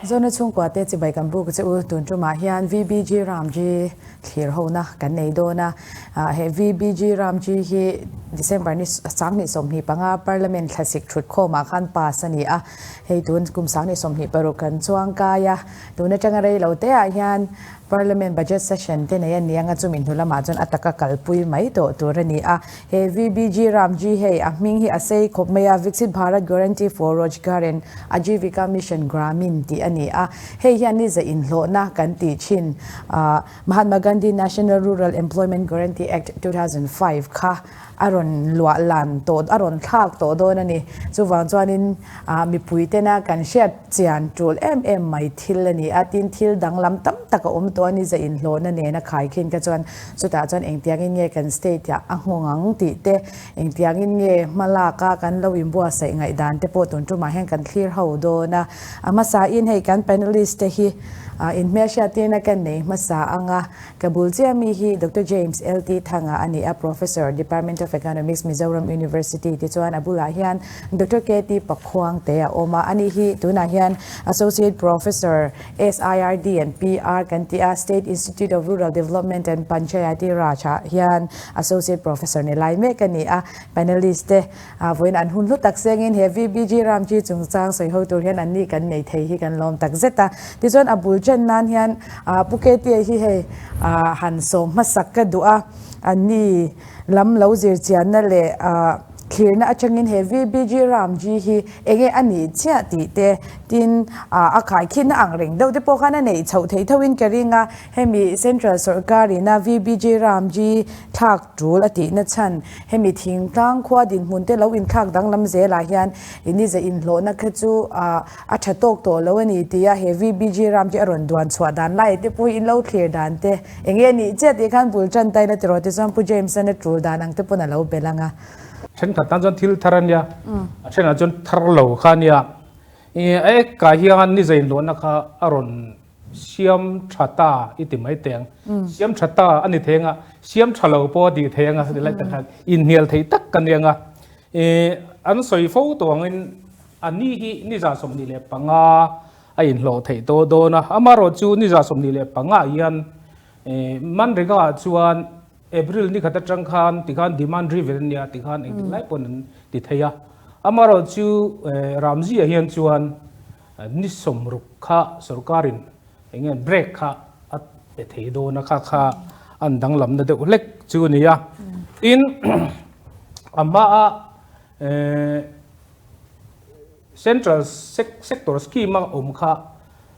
Zona chhungkua te chibai kan buk che u tun tumah hian VBG Ramji thlir hona kan nei dawn a. He VBG Ramji hi December ni 2025 Parliament thlasik thut khawmah khan pass a ni a. Hei tun kum 2026 kan chuang kai a. Tun atanga rei lo te ah hian Parliament Budget Session te nei a ni anga chumi hnu lamah chuan a taka kalpui mai tawh tur a ni a. He VBG Ramji hei a hming hi a sei khawp mai a, Viksit Bharat Guarantee for Rojgar and Ajeevika Mission Gramin tih a ni a. Hei hian ni za inhlawhna kan tih thin Mahatma Gandhi National Rural Employment Guarantee Act 2005 kha a rawn luah lan tawh, a rawn thlak tawh dawn a ni. Chuvang chuanin mipui tena kan hriat chian tul em em mai thil a ni a, tin thil danglam tam tak a awm tawh a ni, za inhlawhna nena khaikhin kha chuan chutah chuan engtiangin nge kan state ah a nghawng ang tih te, engtiangin nge hmalak a kan lo inbuatsaih ngaihdan te pawh tun tumah hian kan thlir ho dawn a. A hmasain hei kan panelist te hi inhmelhriattirna kan nei hmasa ang a. Ka bul chiah mi hi Doctor James LT Thanga a ni a, Professor, Department of Economics, Mizoram University tichuan a bulah hian Doctor KT Pakhuang te a awm a. Ani hi tunah hian Associate Professor, SIRD and PR kan tih a, State Institute of Rural Development and Panchayati Raj ah hian Associate Professor ni lai mek a ni a. Panelist te vawiin an hun hlu tak sengin he VBG Ramji chungchang sawi ho tur hian anni kan nei thei hi kan lawm tak zet a. Tichuan a bul chen nan hian Pu Ketia hi hei han sawm hmasak ka duh a, anni lam lo zir chianna leh thlirna atangin he VBG Ramji hi enge a nih chiah tih te tin a khaikhinna ang reng deuh te pawh khan a neih chhoh theih thoin ka ring a. Hemi Central sorkarina VBG Ramji thlak tul a tihna chhan hemi thingtlang khua dinhmun te lo inthlak danglam zelah hian ini ze inhlawhna kha chu a tha tawk tawh lo a ni tia he VBG Ramji a rawn duan chhuah dan lai te pawh hi in lo thlir dan te enge nih chiah tih khan bul tan taina tiraw te chuan Pu James-an a tul dan ang te pawn a lo bel ang a. Thenkhat tan chuan thil thar a nia, a thenah chuan thar lo kha a nia. A ekah hian ni ze inhlawhna kha a rawn Siam tha ta i ti mai teh ang. Siam tha ta a ni thei anga, siam tha lo pawh a ti thei anga ti lai tak khan inhnial thei tak ka ni anga. Ih an sawi fo tawh angin a ni hi ni 25 a inhlawh theih tawh dawn a. Amaherawhchu ni 25 ah hian ih Manrega ah chuan April ni khat atang khan tikhan demand driven a nia tikhan engtik lai pawn an ti thei a. Amaherawhchu Ramji ah hian chuan Ni 60 kha sorkarin eng nge break kha a pe thei dawn a, kha kha an danglamna deuh hlek chu a ni a. Tin, a hmaa Central Sector Scheme a awm kha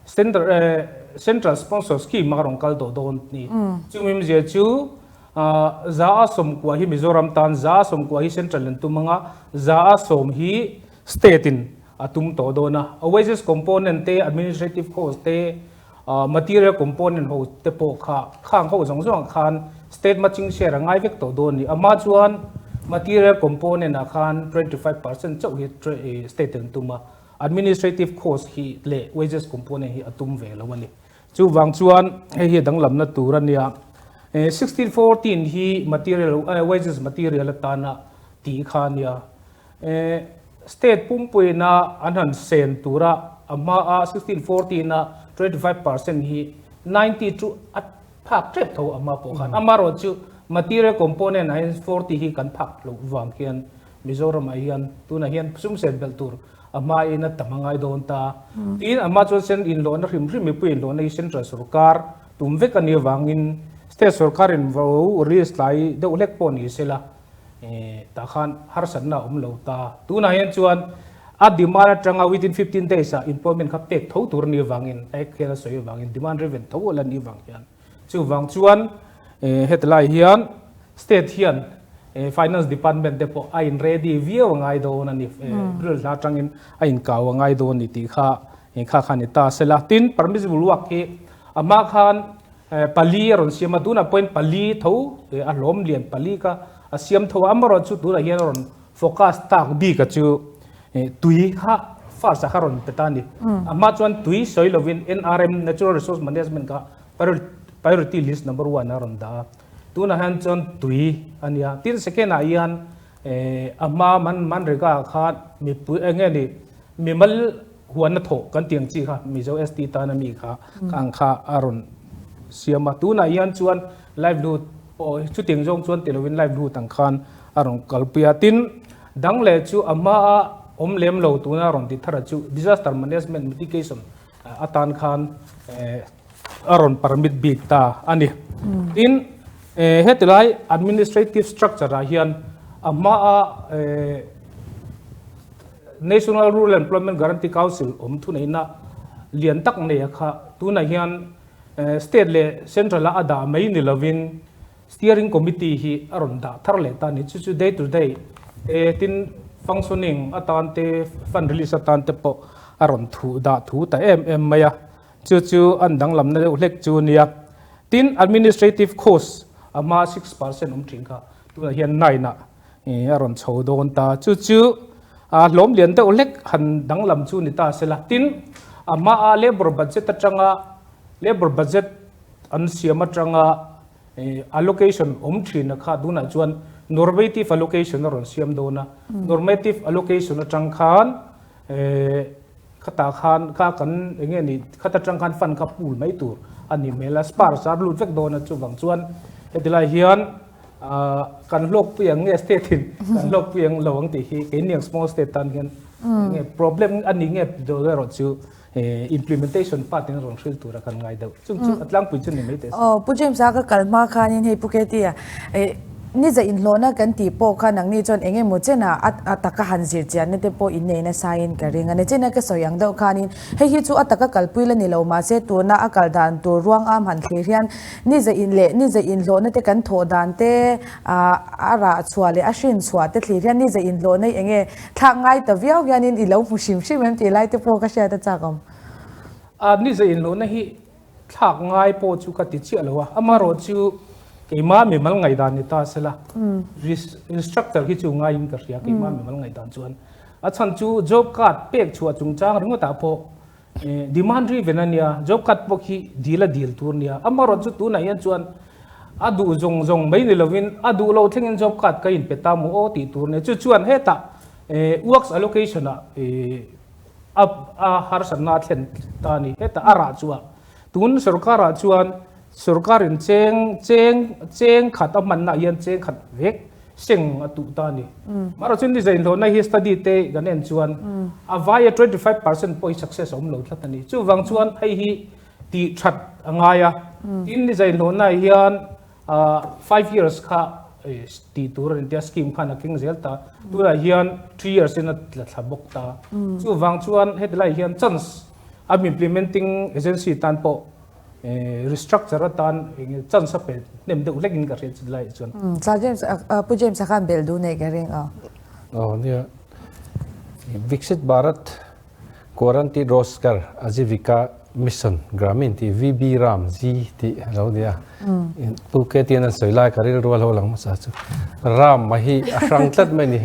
Central Sponsor Scheme a rawn kal tawh dawn a ni. Chumi awmzia chu 90% hi Mizoram tan, 90% hi Central an tum ang a, 10% hi State in a tum tawh dawn a, a wages component te, administrative cost te, material component ho te pawh kha khang ho zawng zawngah khan state matching share a ngai vek tawh dawn a ni. A hma chuan material component ah khan 25% chauh hi state in an tum a, administrative cost hi leh wages component hi a tum ve lo a ni. Chuvang chuan hei hi a danglamna tur a nia. 1614 hi material wages material atana tih kha a nia. State pumpuina an han sen tura a hmaa 1614 a 25% hi 90 chu a phak tep tho a hma pawh khan. Amaherawhchu material component ah hian 40 hi kan phak loh vang khian Mizoramah hian tunah hian sum sen belh tur a hmain a tam a ngai dawn ta. Tin, a hma chuan sen inhlawhna hrim hrim mipui inhlawhna hi central sorkar tum vek a nih avangin state sorkarin vo release tlai deuh hlek pawh ni sela Tah khan harsatna a awm lo ta. Tunah hian chuan a demand atanga within 15 days ah employment kha pek tho tur a nih avangin ek hian a sawi avangin demand driven tho a la nih avang hian chuvang chuan heti lai hian state hian finance department te pawh a in ready viau a ngai dawn a ni. April hla atangin a inkau a ngai dawn a ni tih kha kha kha a ni ta sela. Tin, permissible work hi a hma khan Pali a rawn siam a, tunah pawhin pali tho a hlawm lian pali kha a siam tho a, amaherawhchu tunah hian a rawn focus tak bik a chu tui kha first ah kha rawn pe ta a ni. A hma chuan tui sawi lovin NRM, Natural Resource Management kha priority list number one a rawn dah a, tunah hian chuan tui a nia. Tin, second ah hian a hma man manrega ah khan mipui eng nge ni mimal. Huanna thawh kan tih ang chi kha Mizo ST tana mi kha kha ang kha a rawn siam a. Tunah hian chuan livelihood pawh chutiang zawng chuan ti lovin livelihood ang khan a rawn kalpui a. Tin, dang leh chu a hmaa awm lem lo tuna rawn ti thar a chu disaster management mitigation atan khan a rawn permit bik ta a ni. Tin, heti lai administrative structure ah hian a hmaa National Rural Employment Guarantee Council awm thuneihna lian tak nei a kha. Tunah hian State leh Central a a dah mai ni lovin Steering Committee hi a rawn dah thar leh ta a ni. Chu chu day to day te tin functioning atan te fund release atan te pawh a rawn thu dah thu ta em em mai a. Chu chu an danglamna deuh hlek chu a nia. Tin administrative cost a hma 6% awm thin kha tunah hian 9 ah a rawn chho dawn ta. Chu chu a hlawm lian deuh hlek han danglam chu ni ta sela. Tin, a hmaa labour budget atanga labour budget an siam atanga allocation awm thin a kha tunah chuan normative allocation a rawn siam dawn a. Normative allocation atang khan khatah khan kha kan eng nge ni khata tang khan fund kha pool mai tur a ni hmel a. Sparse a lut vek dawn a chuvang chuan hetilai hian Kan hlawkpui ang nge state in kan hlawkpui ang lo ang tih hi keini ang small state tan hian nge problem a ni nge do erawh chu implementation part in rawn hril tura kan ngai deuh chung chu a tlangpui chu ni mai teh se. Aw Pu James a ka kal hma khanin hei Pu Keti a ni za inhlawhna kan tih pawh kha nangni chuan eng emaw chenah a taka han zir chianna te pawh innei nasa in ka ring a ni. Chena ka sawi ang deuh khanin hei hi chu a taka kalpui la ni lo mahse tuna a kal dan tur ruang am han thlir hian Ni za in leh ni za inhlawhna te kan thawh dan te a rah chhuah leh a hrin chhuah te thlir hian ni za inhlawhna hi enge thlak ngai ta viau hianin i lo hmu hrim hrim em tih lai te pawh ka hriat a chak awm. A ni za inhlawhna hi thlak ngai pawh chu ka ti chiah lo a, amaherawh chu keimah mimal ngaihdan ni ta sela restructure hi chu ngaiin ka hria keimah mimal ngaihdan chuan a chhan chu job card pek chhuah chungchang ringawtah pawh Demand driven a nia, job card pawh khi dil a dil tur a nia. Amaherawh chu tunah hian chuan a duh zawng zawng mai ni lovin a duh lo thlengin job card ka inpe ta maw aw tih tur a nia. Chu chuan hetah works allocation ah a a harsatna a thlen ta a ni. Hetah a rah chu a tun sorkar ah chuan sorkar in cheng cheng cheng khat a hmanna ah hian cheng khat vek seng a tuh ta a ni. Mahrawh chu ni zainhlawhna hi study te kan en chuan a vaia 25% pawh hi success a awm lo tlat a ni. Chuvang chuan hei hi tih that a ngai a. Tin ni zainhlawhna hian 5 years kha tih tur a ni tia scheme khan a keng zel ta. Tunah hian 3 years in a tla thla bawk ta. Chuvang chuan heti lai hian chance a implementing agency tan pawh restructure atan chance a pe hnem deuh hlekin ka hriat chulai chuan. Sir James, Pu James a khan bel duh nei ka ring a. Oh nia. Viksit Bharat Guarantee Rozgar Ajivika Mission Gramin ti VB Ram G ti lo nia. Pu ke tian an soi lai ka ril rual ho lang masa chu. Ram ma hi a hrang tlat mai ni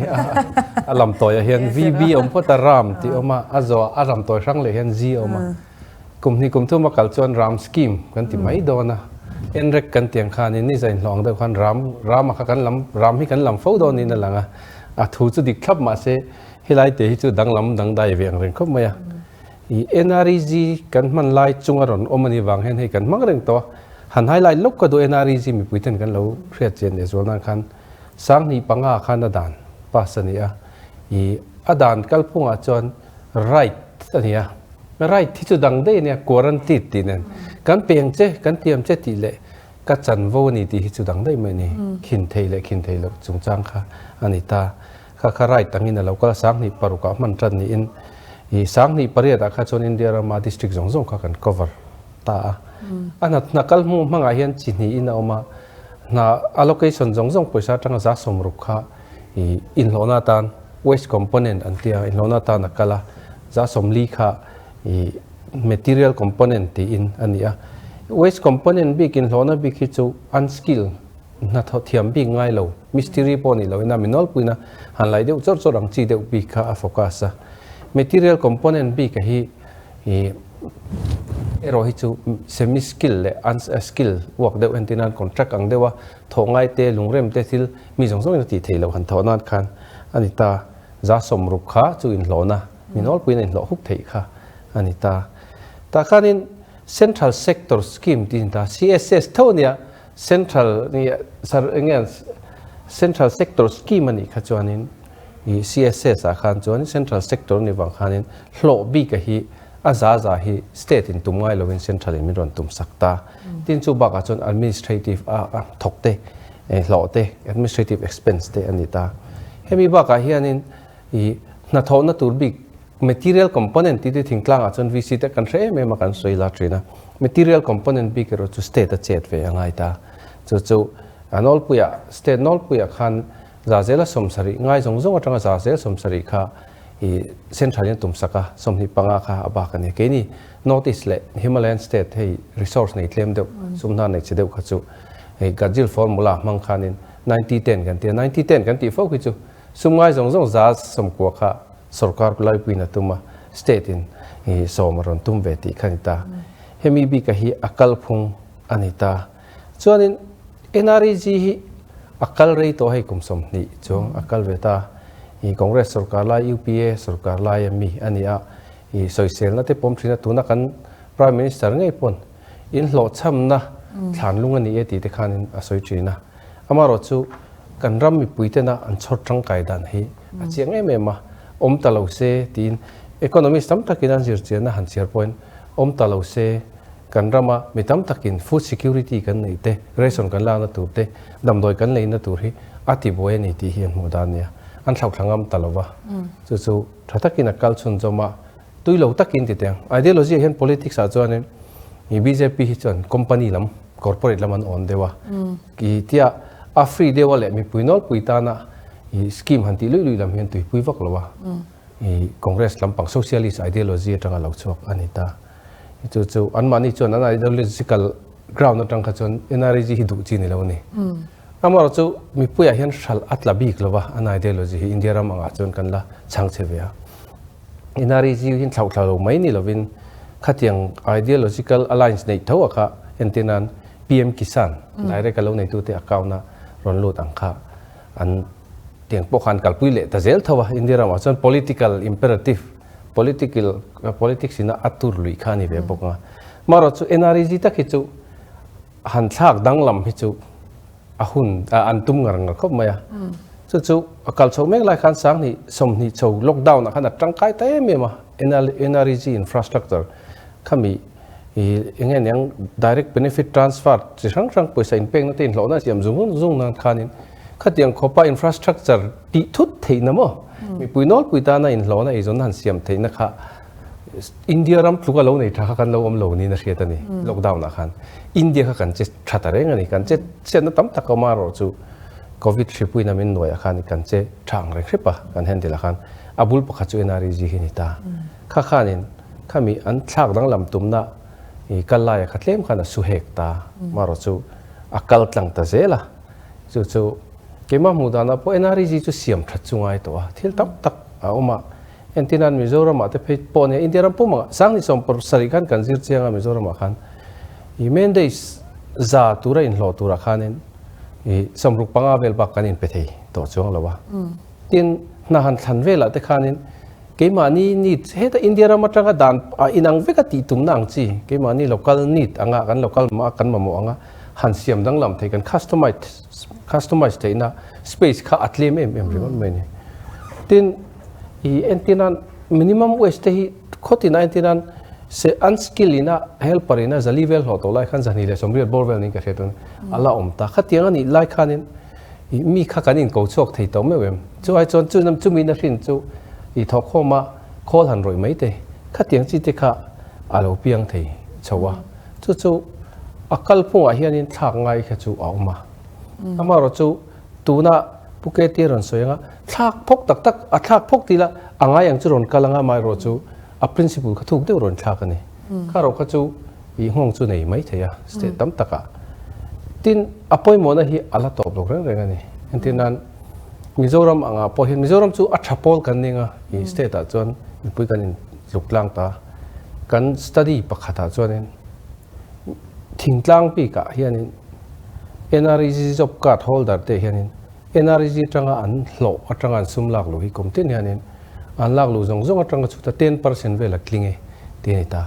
a lam toy a hian VB om phota Ram ti oma a zo a ram toy hrang le hian G oma. Kum hnih kum thum a kal chuan ram scheme kan ti mai dawn a, NREC kan tih ang khanin ni zain hlawh ang deuh khan ram ram a kha kan lam ram hi kan lam fo dawn niin a lang a, a thu chu dik thlap mahse helai te hi chu danglam dangdai ve ang reng khawp mai a. I NREG kan hman lai chunga rawn awm a nih vang hian hei kan hmang reng tawh a, han highlight lawk ka duh NREG mipui ten kan lo hriat chian leh zual nan khan 2005 khan a dan pass a ni a, i a dan kalphungah chuan right a ni a, right hi chu dang daih a nia, guaranteed tih nen kan peng che, kan tiam che tih leh ka chanvo a ni tih hi chu dang daih mai a ni, khin thei leh khin thei loh chungchang kha a ni ta. Kha kha right angin a lo kal a, 2006 ah hman tan niin ih 2008 ah kha chuan India rama district zawng zawng kha kan cover ta a. A hna hna kal hmuh hmangah hian chi hnihin a awm a, hna allocation zawng zawng pawisa atanga 60% kha ih inhlawhna atan waste component an tia inhlawhna atan a kal a, 40 kha ih material component tiin a ni a. Waste component bik inhlawhna bik hi chu unskill hnathawh thiam bik ngai lo, mistiri pawh ni loin a mi nawlpuina han laih deuh chawrh chawrh ang chi deuh bik kha a focus a. Material component bik a hi ih erawh hi chu semi skill leh unskill work deuh entir nan contract ang deuha thawh ngai te lungrem te thil mi zawng zawngin a tih theih loh han thawh nan khan a ni ta. 60% kha chu inhlawhna, mi nawlpuiin a inhlawh huk theih kha. a ni ta. Tah khanin Central Sector Scheme tih a ni ta, CSS tho a nia, Central eng nge Central Sector Scheme a nih kha chuanin i CSS ah khan chuan Central Sector a nih vang khanin hlawh bik a hi a za za hi State in tum ngai lovin Central in min rawn tum sak ta. Tin chu bakah chuan Administrative a thawk te hlawh te Administrative Expense te a ni ta. Hemi bakah hianin i hnathawhna tur bik Material component tih te thingtlangah chuan VC te kan hre em em a kan sawi la thin a. Material component bik erawh chu state a chet ve a ngai ta. Chu chu a nawlpuiah state nawlpuiah khan za zela sawmsarih ngai zawng zawng atanga za zel sawmsarih kha i central in a tum sak a, 25 kha a bak a ni. Keini North East leh Himalayan state hei resource nei tlem deuh, sumhna nei che deuh kha chu hei Gadgil formula hmang khanin 90-10 kan ti a. 90-10 kan tih fo khi chu sum ngai zawng zawng za sawmkua kha Sorkar laipuiin a tum a, state in sawm a rawn tum ve tih kha a ni ta. Hemi bika hi a kalphung a ni ta. Chuanin NREG hi a kal rei tawh hei kum 20 chuang a kal ve ta. I Congress sorkar lai, UPA sorkar lai a mi a ni a, i sawiselna te pawm thin a, tuna kan Prime Minister ngei pawn in hlawhchhamna thlanlung a ni e tih te khanin a sawi thin a. Amaherawhchu kan ram mipui tena an chhawr tangkai dan hi a chiang em em a, awm ta lo se tiin economist tam takin an zir chianna han chhiar pawhin awm ta lo se kan rama mi tam takin food security kan neih te, ration kan lakna tur te, damdawi kan leina tur hi a ti buai a ni tih hi an hmuh dan nia. An thlauhthla ngam ta lo va, chu chu tha takin a kal chhunzawm a, tui lo takin ti teng. Ideology ah hian politics ah chuanin i bjp hi chuan company lam, corporate lam an awn deuh a. I tia a free deuh a leh mipui nawlpui tana i scheme han tih luih luih lam hian tuipui vak lo a. I Congress lampang socialist ideology atanga lo chhuak a ni ta. Chu chu anmahni chuan an ideological ground atang kha chuan NREG hi duh chi ni lo a ni. Amaherawhchu chu mipuiah hian hralh a tla bik lo va, an ideology hi India ram angah chuan kan la chhang che ve a. NREG hi thlauhthla lo mai ni lovin khatiang ideological alliance neih tho a kha entir nan PM Kisan direct a lo neitute account a rawn lut ang kha an tiang pawh khan kalpui leh ta zel tho a. India ramah chuan political imperative, political politics ina a tur lui kha a ni ve bawk ang a. Amaherawhchu NREG tak hi chu han thlak danglam hi chu a hun an tum ngar ngar khawp mai a. Chu chu a kal chho mek lai khan 2020 chho lockdown ah khan a tangkai ta em em a, NREG infrastructure khami eng nge niang direct benefit transfer chi hrang hrang pawisa inpekna te inhlawhna siam zung zung nan khanin khatiang khawpa infrastructure tih thut theihna maw mipui nawlpui tana inhlawhna eizawnna han siam theihna kha India ram tluka lo nei tha kha kan lo awm lo niin a hriat a ni. Lockdown ah khan India kha kan che tha ta reng a ni. Kan che chhiatna tam tak a awm a erawh chu Covid hripui na min nuaiah khan kan che tha ang reng hrep a kan handle ah khan a bul pakhat chu NREG hi a ni ta. Kha khanin khami an thlak danglam tumna i kal laia kha tlem khan a su hek ta amaherawh chu a kal tlang ta zel a. Chu chu keimah hmuh danah pawh NREG chu siam that chu ngai tawh a thil tam tak a awm a. Entinan Mizoramah te phei pawh nia India ram pum angah 2017 khan kan zir chiang a Mizoramah khan i mandate za tura inhlawh turah khanin i 65 vel bak kan inpe thei tawh chuang lo a. Tin hna han thlan velah te khanin keimahni need heta India ram atanga dan a inang veka tih tumna ang chi keimahni local need anga kan local kan mamawh anga han siam danglam thei kan customize customize theihna space kha a tlem em em ringawt mai a ni. Tin I entirnan minimum wage te hi khawtin a entirnan se unskill ina helper ina zali vel hlawh tawh lai khan 280 bawr vel niin ka hriat a a la awm ta. Khatiang a nih lai khanin i mi kha kan inko chhuak thei tawh meuh em. Chu ai chuan chu chumi na hrin chu i thawkkhawm a khawl han rawih mai te khatiang chi te kha a lo piang thei chho a. Chu chu a kalphungah hianin thlak ngai kha chu a awm a. Amaherawhchu Tuna Pu Ketia rawn sawi anga thlak phawk tak tak, a thlak phawk tih lah a ngai ang chu rawn kal anga amaherawh chu a principle kha thuk deuh rawn thlak a ni. Kha rawh kha chu ih nghawng chu nei mai thei a state tam takah. Tin, a pawimawhna hi a la tawp lo reng reng a ni. Entir nan Mizoram angah pawh hian Mizoram chu a tha pawl kan ning a, ih state ah chuan mipui kan intluk tlang ta. Kan study pakhatah chuanin Thingtlang bikah hianin NREG job card holder te hianin NREG atanga an hlawh atanga an sum lak luh hi kum tin hianin an lak luh zawng zawng atanga chhuta 10% vel a tling e. tih a ni ta.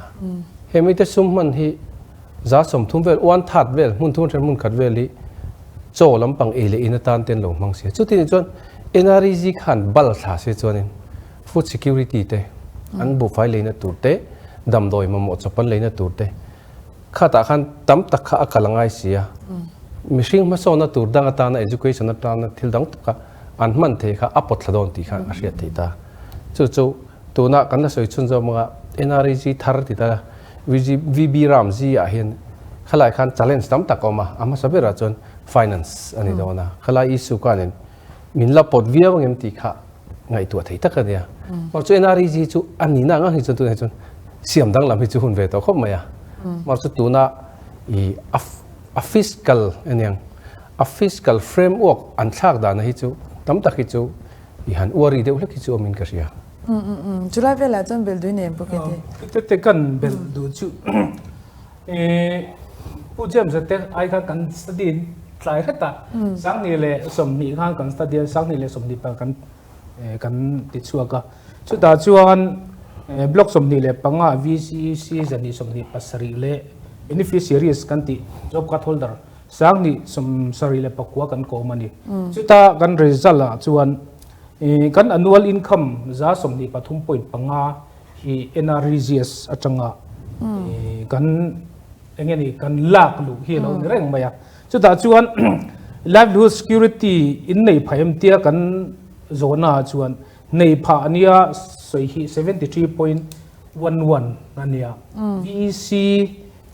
He mite sum hman hi 30% vel, one third vel, hmun thum then hmun khat vel hi chaw lampang ei leh in atan te an lo hmang si a. Chuti nih chuan NREG khan bal thla se chuanin food security te, an buhfai leina tur te, damdawi mamawh chawp an leina tur te, khatah khan tam tak kha a kal a ngai si a. Mihring hmasawnna tur dang atana education atana thil dang taka an hman thei kha a pawt thla dawn tih kha a hriat theih ta. Chu chu tuna kan la sawi chhun zawm anga NREG thar ti ta VB Ram G ah hian khalai khan challenge tam tak a awm a, a hmasa berah chuan finance a ni dawn a, khalai issue khanin min la pawt viau ang em tih kha ngaihtuah thei tak a nia. Mahse chu NREG chu a nihna ang ang hi chuan tunah hi chuan siam danglam hi chu hun ve tawh khawp mai a. Mahse tuna i a fiscal aniang a fiscal framework an thlak dana hi chu tam tak hi chu i han uari deuh hlek hi chu awmin ka hria. Chulai velah chuan belh duh nen pawh kete. Tete kan belh duh chu Pu James te ai khan kan study tlai hret a, 2020 khan kan study a, 2020 kan kan ti chhuak a. Chutah chuan block 25 VCEC 227 leh beneficiaries kan tih job card holder 2079 kan kawm a ni. Chuta kan result ah chuan kan annual income 23.5 hi NREGS atanga kan eng nge ni kan lak luh hi a lo ni reng mai a. Chutah chuan livelihood security in nei phah em tia kan zawhna ah chuan nei phah ania sawi hi 73.11 a nia. VEC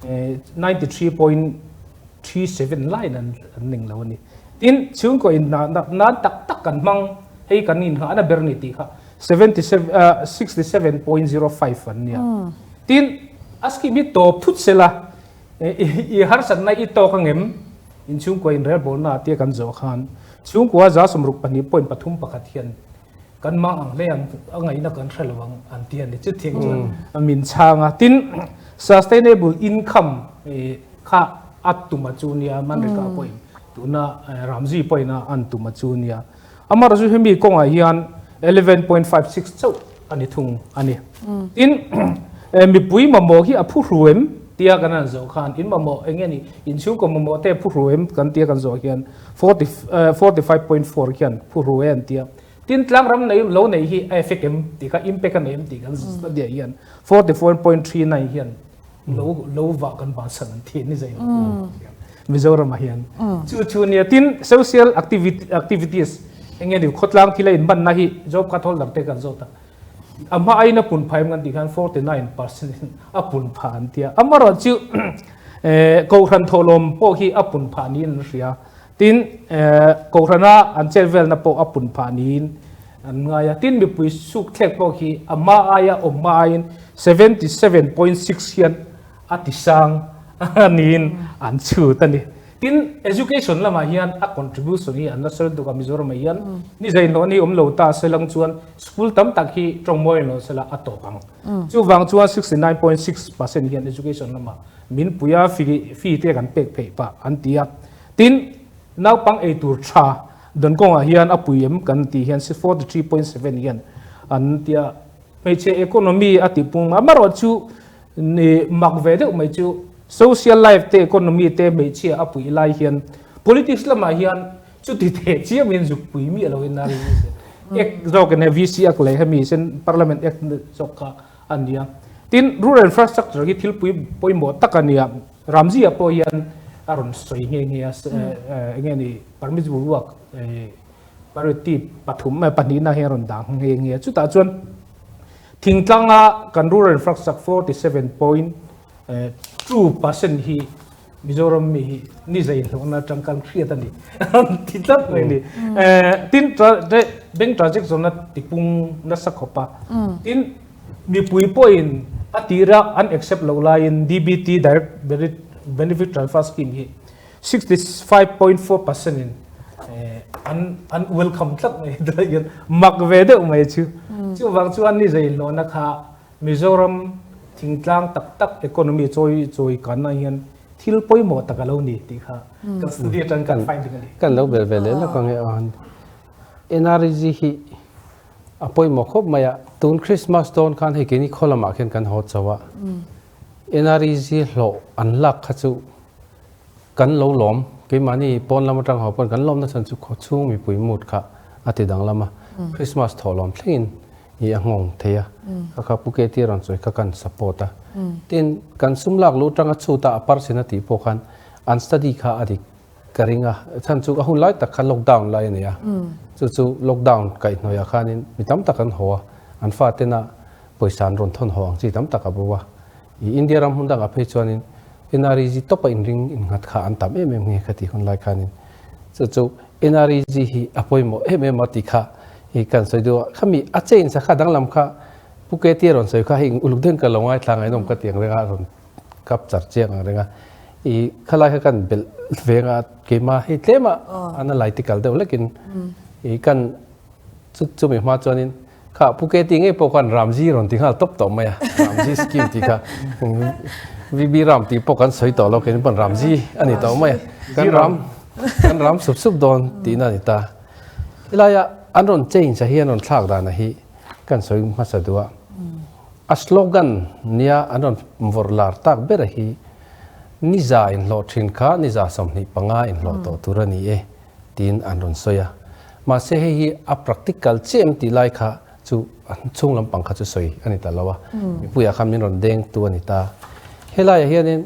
93.37 laiin an ning lo a ni. Tin, chhungkaw inhnahna nan tak tak kan hmang, hei kan inhnahna ber ni tih kha 67.05 an nia. Tin, a scheme hi tawp thut sela, i harsatna i tawk angem? In chhungkaw inrelbawlna tia kan zawh khan chhungkua 62.31 hian Kan mah ang hle ang a ngaihna kan hre lo ang an ti a ni. Chutiang chuan min chhang a. Tin, sustainable income kha a tum a chu nia, Manrika pawhin tuna Ramji pawhin a an tum a chu nia. Amaherawhchu hemi kawngah hian 11.56 chauh a ni thung a ni. Tin, mipui mamawh hi a phu hru em tia kan han zawh khan in mamawh eng nge ni, inchhungkaw mamawh te phu hru em kan tia kan zawh hian 45.4 khian phu hru e an tia. Tin tlangram nei lo nei hi a effect em tih kha impact a nei em tih kan study ah hian 44.39 hian lo lo vah kan bansan an thi ni zai lo Mizoram ah hian chu chu nia tin social activity activities enge ni khawtlang thil a in hman na hi job card holder te kan zawt a a hma aiin a pun phah em kan tih khan 49% in a pun phah an tia amarawh chu kohhran thawhlawm pawh hi a pun phah niin an hria. Tin, Kohhrana an chet velna pawh a pun phah niin an ngai a. Tin, mipui sukthlek pawh khi a hma aia awm hma aiin 77.6 hian a ti sang niin an chhut a ni. Tin, education lamah hian a contribution hi an la sawi lutuk a, Mizoramah hian ni zeinhlawh ni awm lo ta selang chuan school tam tak hi tawngmawi lo sela a tawp ang. Chuvang chuan 69.6% hian education lamah min pui a, fee te kan pek theih pah an ti a. Tin, naupang ei tur tha dawn kawngah hian a pui em kan tih hian 43.7 hian an ti a. Hmeichhe economy a tih pung amarawh chu ni mak ve deuh mai chu social life te economy te hmeichhia a puih lai hian politics lamah hian chuti teh chiamin zuk pui miah loin a ring Act zawk in VC Act leh hemi sen Parliament Act zawk kha a ni a. Tin, rural infrastructure hi thil pui pawimawh tak a ni a. Ramzia pawh hian a rawn sawi nghe nghe a, eng nge ni permit boruak priority pathum pahnihna hi a rawn dah nghe nghe a. Chutah chuan thingtlanga kan rural infrastructure 47.2% hi Mizoram mi hi ni zai hlawhna atang kan hriat a ni an ti tlat mai a ni. Tin, bank transaction na tipung nasa khawp a. Tin, Mipui pawhin a tira an accept loh laiin DBT, Direct Benefit Transfer Scheme, hi 65.4% in an an welcome tlat mai a hian mak ve deuh mai chu. Chuvang chuan ni zei hlawhna kha Mizoram thingtlang tak tak economy chawi chawi kanna hian thil pawimawh tak a lo ni tih kha kan study atang kan finding a ni. Kan lo bel ve leh lawk ang e aw. NRG hi. A pawimawh khawp mai a, tun Christmas dawn khan hei keini khaw lamah khian kan haw chauh a, NREG hlawh an lak kha chu kan lo lawm, keimahni pawn lam atang haw pawn kan lawmna chhan chu khaw chhung mipui mood kha a ti danglam a, Christmas thawh lawm thlengin i a nghawng thei a, kha kha Pu KT rawn sawi kha kan support a. Tin, kan sum lak luh atanga chhuta a percent a tih pawh khan an study kha a dik ka ring a, chhan chu a hun lai tak kha lockdown lai a ni a, chu chu lockdown kaihhnawihah khanin mi tam tak an haw a, an fatena pawisa an rawn thawn haw ang chi tam tak a bo a, i India ram hmun dangah phei chuanin NREG tawpa inring innghat kha an tam em em nge ka tih hun lai khanin chu chu NREG hi a pawimawh em em a tih kha i kan sawi duh a, khami a change a kha danglam kha Pu KT a rawn sawi kha hei uluk deuhin ka lo ngaithla ngaihnawm ka tih ang reng a, rawn kap char chiang ang reng a i khalai kha kan belh veng a keima hei tlem a an a lai tikal deuh lekin i kan chu chumi hma chuanin kha Pu KT ngei pawh khan Ramji rawn ti nghal tawp tawh mai a Ramji scheme tih kha VB Ram tih pawh kan sawi tawh lo keini pawn Ramji a ni tawh mai a kan ram kan ram sup sup dawn tihna a ni ta helaia an rawn change a hi an rawn thlak dan a hi kan sawi hmasa duh a. A slogan nia an rawn vawrh lar tak ber hi Niza inhlawh thin kha niza 25 inhlawh tawh tur a ni e tiin an rawn sawi a. Mahse hei hi a practical chiah em tih lai kha chu a chhung lampang kha chu sawi a ni ta lo a, mipuiah khan min rawn deng tu a ni ta. Helaiah hianin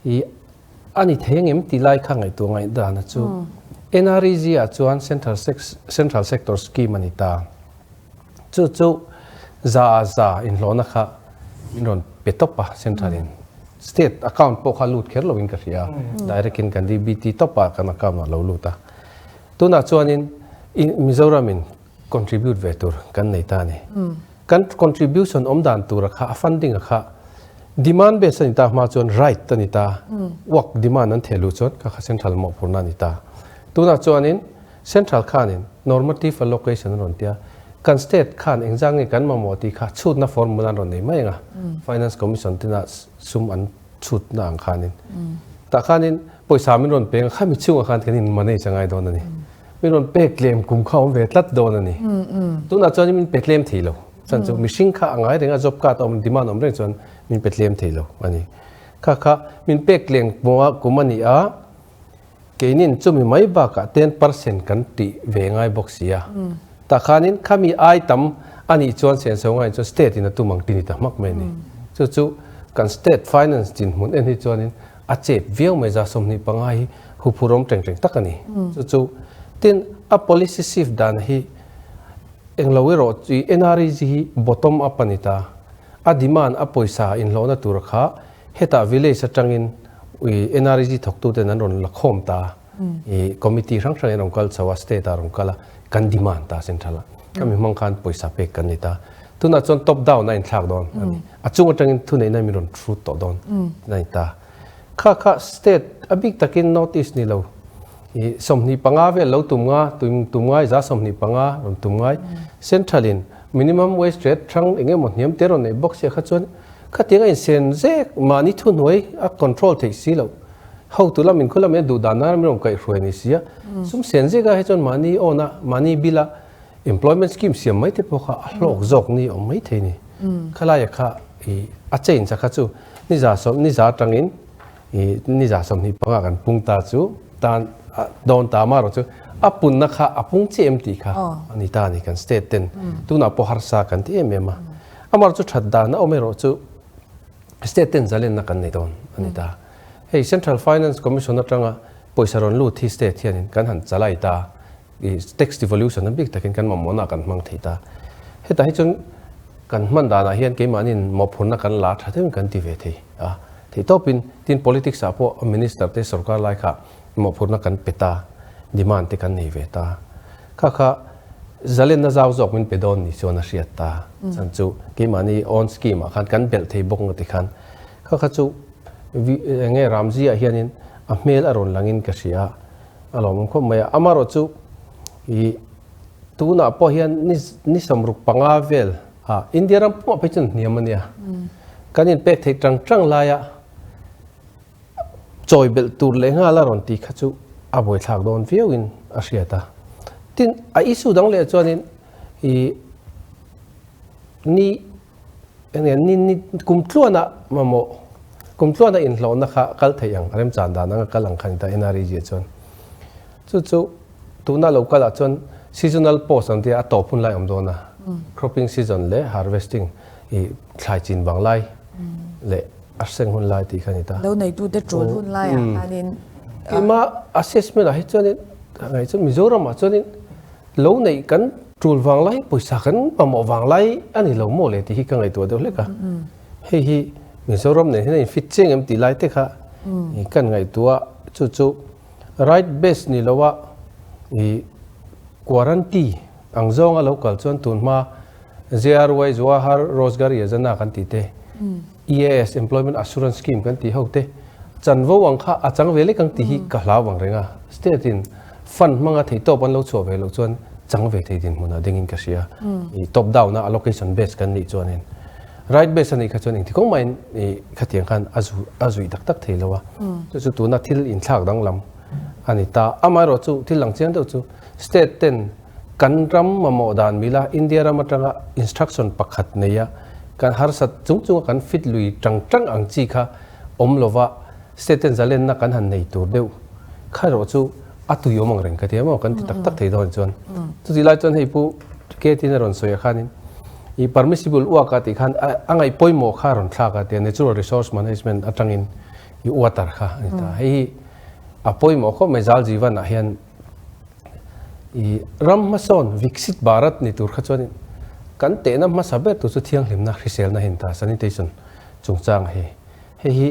ih a ni thei angem tih lai kha ngaihtuah ngaihdana chu NREG ah chuan Central Central Sector Scheme a ni ta. Chu chu za ah za inhlawhna kha min rawn pe tawp a central in state account pawh kha lut kher loin ka hria direct in kan DBT tawp ah kan account ah lo lut a tunah chuanin Mizoram in contribute ve tur kan nei ta a ni kan contribution awm dan tura kha a funding a kha demand base a ni ta hma chuan right a ni ta work demand an theh luh chuan kha kha central mawhphurhna a ni ta tunah chuanin Central khanin normative allocation an rawn tia, kan state khan engzah nge kan mamawh tih kha chhutna formula an rawn nei mai ang a, Finance Commission tina sum an chhutna ang khanin. Tah khanin pawisa min rawn peng a, khami chhungah khan kan in manage a ngai dawn a ni. Min rawn pek tlem kum kha awm ve tlat dawn a ni. Tunah chuan min pe tlem thei lo. Chhan chu mihring kha a ngai reng a, job card a awm, demand awm reng chuan min pe tlem thei lo a ni. Kha kha min pek tlem kum a ni a. Keinin chumi mai bakah 10% kan tih ve ngai bawk si a. Tah khanin khami ai tam a nih chuan senso ngaiin chuan state in a tum ang ti ni ta hmak mai a ni. Chu chu kan state finance dinhmun en hi chuanin a chep viau mai 25 hi huphurawm teng teng tak a ni. Chu chu tin a policy shift dan hi englo erawh chu NREG hi bottom up a ni ta. A demand a pawisa inhlawhna tur kha Hetah village atangin i NREG thawktuten an rawn la khawm ta a, i committee hrang hrangin an rawn kal chho a, state ah a rawn kal a, kan demand ta central ah. Khami hmang khan pawisa pek kan ni ta. Tunah chuan top down a inthlak dawn a ni. A chung atangin thuneihna min rawn hrut tawh dawn a ni ta. Kha kha state a bik takin North East ni lo i 25 vel lo tum nga, tum ngai 25 rawn tum ngai central in minimum wage rate hrang eng emaw hniam te rawn nei bawk sia kha chuan Khatiang a insen zek mahni thuhnuai a control theih si loh. Hotu lam inkhaw lam in a duh dan nan min rawn kaihhruai ni si a. Sum sen zek ah hi chuan mahni awn a, mahni bill a employment scheme siam mai te pawh kha a hlawk zawk ni awm mai thei ni. Khalaia kha i a change a kha chu ni 100 ni za atangin i ni 25 kan pung ta chu tan dawn ta amaherawh chu a punna kha a pung chiah em tih kha a ni ta a ni kan state ten tunah pawh harsa kan ti em em a. Amar chu that dan a awm erawh chu state ten zalenna kan nei dawn a ni ta. Hei Central Finance Commission atanga pawisa rawn lut hi state hianin kan han chalai ta, i tax devolution a bik takin kan mamawhna kan hmang thei ta. Hetah hi chuan kan hman danah hian keimahniin mawhphurhna kan la tha deuhin kan ti ve thei a. Theih tawpin tin politics ah pawh minister te sorkar lai kha mawhphurhna kan pe ta, demand te kan nei ve ta. Kha kha zalenna zau zawk min pe dawn ni chuan a hriat ta. Chan chu keimahni own scheme ah khan kan belh thei bawk nga ti khan kha kha chu enge Ramji ah hianin a hmel a rawn langin ka hria a, a lawmawm khawp mai a. Amaherawh chu ih tunah pawh hian ni ni 65 vel ah India ram pumah phei chuan hniam a nia. Kan inpek theih tang tang laia Chawi belh tur leh nghal a rawn ti kha chu a buaithlak dawn viauin a hriat a. Tin, a issue dang leh chuanin i Ni enge ni ni kum tluana mamawh kum tluana inhlawhna kha kal theih ang remchan dan anga kal ang kha ni ta NREG ah chuan chu chu tuna lo kal ah chuan seasonal post ang tia a tawp hun lai awm dawn a cropping season leh harvesting ih thlai chin vang lai leh a seng hun lai tih kha ni ta. Lo neitu te tul hun lai ah khanin. Keimah assessment ah hi chuanin ngaih chuan Mizoram ah chuanin Lo neih kan tul vang lai, pawisa kan mamawh vang lai a ni lo maw le tih hi ka ngaihtuah deuh hlek a. Hei hi Mizoram nen hian a infit chiang em tih lai te kha kan ngaihtuah chu chu right base ni loa i quarantine ang zawnga lo kal chuan tun hma JRY Jawahar Rozgar Yojana kan tih te, EAS Employment Assurance Scheme kan tih ho te chanvo ang kha a chang ve lek ang tih hi ka hlau vang reng a. State in fund hmanga theihtawp an lo chhuah ve loh chuan chang ve thei dinhmunah dingin ka hria. I top down a allocation base kan nih chuanin right base a nih kha chuan engti kawng mahin i khatiang khan a zu a zuih tak tak thei lo a. Chu chu tuna thil inthlak danglam a ni ta. Amaherawh chu thil lang chiang deuh chu state ten Kan ram mamawh dan mila India ram atanga instruction pakhat neia kan harsat chung chunga kan fit lui tang tang ang chi kha awm lova state ten zalenna kan han nei tur deuh kha erawh chu a tui awm ang reng ka ti a maw kan ti tak tak thei dawn chuan chutih lai chuan hei pu Ketin a rawn sawi ah khanin i permissible uak a tih khan a ngaih pawimawh kha a rawn thlak a tia natural resource management atangin i water kha a ni ta hei hi a pawimawh khawp mai zal jivan ah hian I ram hmasawn Viksit Bharat ni tur kha chuanin kan tehna hmasa ber tur chu thianghlimna hriselna hi a ni ta, sanitation chungchang hi. Hei hi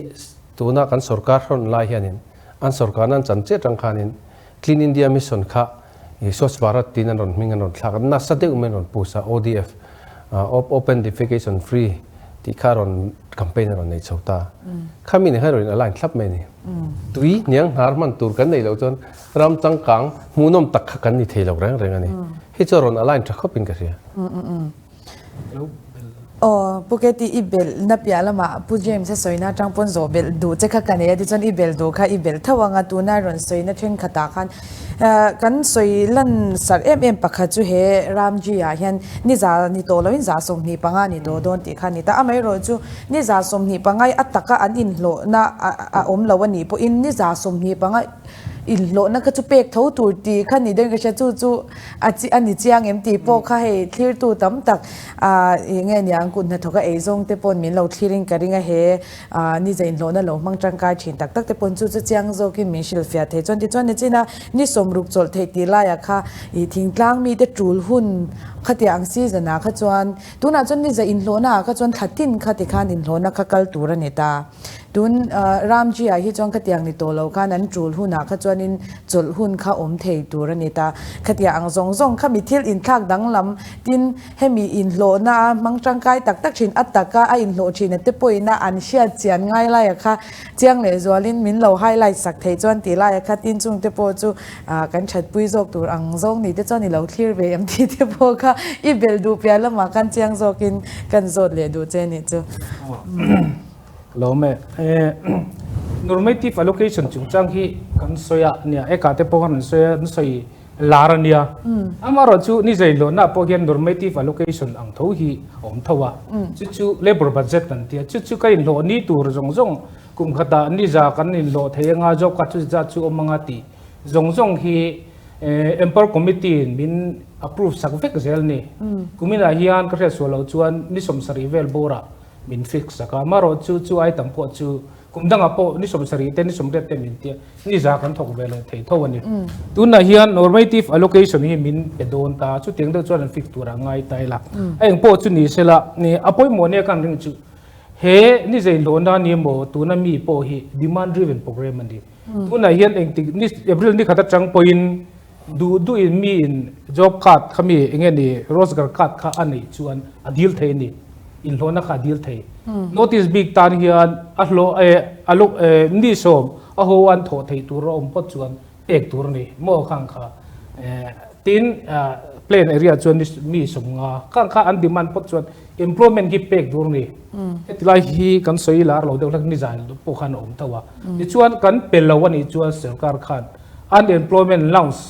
tuna kan sorkar hrawn lai hianin an sorkarna an chan chiah atang khanin Clean India Mission kha i Swachh Bharat tiin an rawn hming an rawn thlak a, nasa deuh mai an rawn push a, ODF, Open Defecation Free tih kha a rawn campaign a rawn nei chho ta. Khami nen khan a rawn in align thlap mai a ni. Tui hniang hnar hman tur kan neih loh chuan Ram changkang hmuhnawm tak kha kan ni thei lo reng reng a ni. Hei chu a rawn align tha khawpin ka hria. Aw, Pu Keti i belh na piah lamah Pu James a sawina atang pawn zawh belh duh che kha ka nei a, tichuan i belh duh kha i belh tho ang a, tuna rawn sawina thenkhatah khan kan sawi lan sarh em em pakhat chu he Ramji ah hian ni za ni tawh loin za 25 ni tawh dawn tih kha a ni ta. Amaherawh chu ni za 25 i a taka an inhlawhna a awm lo a nih pawhin ni za 25 Inhlawhna kha chu pek tho tur tih kha ni dawn ka hria, chu chu a chi a ni chiang em tih pawh kha hei thlirtu tam tak ah eng nge niang kut hnathawk a ei zawng te pawn min lo thlirin ka ring a he ah ni za inhlawhna lo hmang tangkai thin tak tak te pawn chu chu chiang zawkin min hrilhfiah thei chuan tichuan nichina ni sawmruk chawlh theih tih laiah kha ih thingtlang mite tul hun khatiang ang season ah kha chuan tunah chuan ni za inhlawhna ah kha chuan thla tin kha tikhan inhlawhna kha kal tur a ni ta. Tun Ramji ah hi chuan khatiang ni tawh lo khan an tul hunah kha chuanin chawlh hun kha awm thei tur a ni ta. Khatiang ang zawng zawng kha mi thil inthlak danglam tin hemi inhlawhna a hmang tangkai tak tak thin a taka a inhlawh thin a te pawhin a an hriat chian ngai laia kha chiang leh zualin min lo highlight sak thei chuan tih laia kha tin chung te pawh chu kan thatpui zawk tur ang zawng ni te chuan i lo thlir ve em tih te pawh kha i belh duh piah lamah khan chiang zawkin kan zawt leh duh che nih chu. Lawm e. Normative allocation chungchang hi kan sawi a nia, eka te pawh khan an sawi a, an sawi lar a nia. Amaherawh chu ni zai lohna pawh hian normative allocation ang tho hi a awm tho a. Chu chu labour budget an ti a, chu chu ka inhlawh ni tur zawng zawng kum khatah ni za kan inhlawh thei anga job card chu zat chu awm anga tih zawng zawng hi Empower Committee in min approve sak vek zel ni. Kuminah hian ka hriatsual loh chuan ni 70 vel bawrah min fix sak a, amaherawh chu chu ai tam pawh chu kum dangah pawh ni 70 te ni 80 te min tia ni za kan thawk ve leh thei tho a ni. Tunah hian normative allocation hi min pe dawn ta, chutiang deuh chuan an fix tur a ngai ta ila. A eng pawh chu ni sela, a pawimawh nia kan ring chu he ni zei hlawhna ni emaw tuna mi pawh hi demand driven program a ni. Tunah hian engtik ni April ni khat atang pawhin duh duhin mi in job card kha mi enge ni Rozgar card kha a neih chuan a dil thei a ni, inhlawhna kha a dil thei. Notice bik tan hian a hlawh eh a luk eh ni sawm a ho an thawh theih tur a awm phawt chuan pek tur a ni maw khang kha eh tin plan area chuan ni mi 50 khang kha an demand phawt chuan employment hi pek tur a ni. Heti lai hi kan sawi lar lo deuh hlek nizan pawh khan a awm tho a. Tichuan kan pe lo a nih chuan sorkar khan Unemployment allowance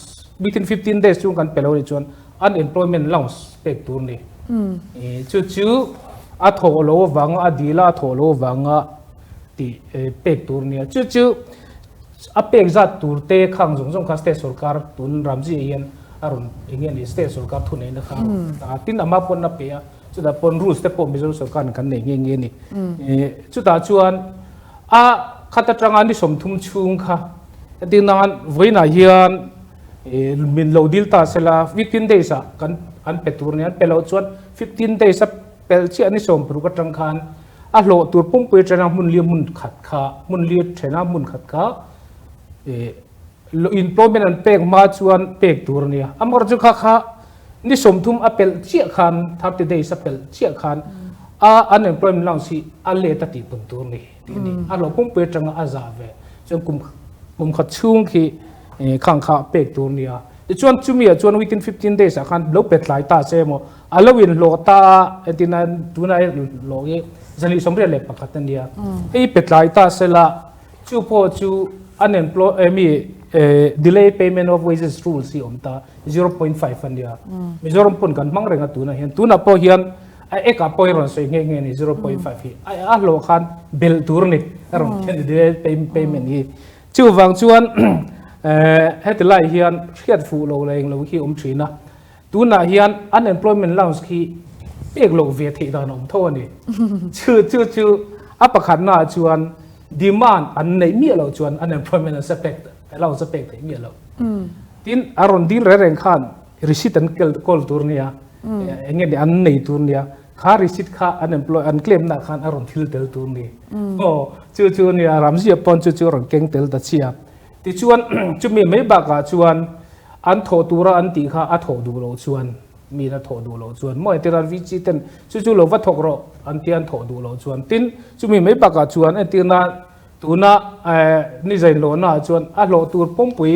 within 15 days chung kan pe lo nih chuan unemployment allowance pek tur ni. Chu chu a thawh lo avanga a dil a, a thawh lo avanga tih pek tur nia. Chu chu a pek zat tur te khang zawng zawng kha state sorkar tun Ramji ah hian a rawn eng nge ni state sorkar thuneihna kha a rawn ta a, tin ama pawn a pe a, chutah pawn rules te pawh Mizo sorkar in kan nei nghe nghe a ni. Chutah chuan a khat atanga ni 30 chhung kha entir nan vawiinah hian min lo dil ta sela 15 days ah kan an pe tur nia, an pe loh chuan 15 days a pelh chiah ni 60 atang khan A hlawh tur pumpui atanga hmun li hmun khat kha, hmun li thena hmun khat kha employment an pek hma chuan pek tur a nia. Amaherawhchu chu kha kha ni 30 a pelh chiah khan, 30 days a pelh chiah khan a unemployment allowance hi a let a tih pun tur a ni tih a ni. A hlawh pumpui atanga a zah ve chuan kum kum khat chhung khi khang kha pek tur a nia. Tichuan chumi ah chuan within 15 days ah khan lo pe tlai ta se emaw A lo inhlawh ta a, entirna tuna inhlawh hi 281 a nia. Hei pe tlai ta sela, chu pawh chu unemploy mi delay payment of wages rules hi awm ta, 0.5 a nia. Mizoram pawn kan hmang reng a tunah hian. Tunah pawh hian a ekah pawh hi rawn sawi nghe nghe a ni 0.5 hi. A hlawh khan belh tur a ni, a rawn thlen delay payment hi. Chuvang chuan heti lai hian hriat fuh lo leh englo hi awm thin a. Tunah hian unemployment allowance khi pek loh ve theih dan a awm tho a ni. Chu chu chu a pakhatna ah chuan demand an neih miah loh chuan unemployment an pek allowance a pek theih miah loh. Tin a rawn dil reng reng khan receipt an kel kawl tur nia, eng nge ni an nei tur nia, kha receipt kha unemploy an claim na khan a rawn thil tel tur ni. Aw chu chu nia Ramzia pawn chu chu a rawn keng tel ta chiah. Tichuan, chumi mai bakah chuan an thawh tura an tih kha a thawh duh loh chuan, miin a thawh duh loh chuan maw entir an VC ten chu chu lo va thawk rawh an tia an thawh duh loh chuan. Tin, chumi mai bakah chuan entir nan tuna ni zain hlawhna ah chuan a hlawh tur pawmpui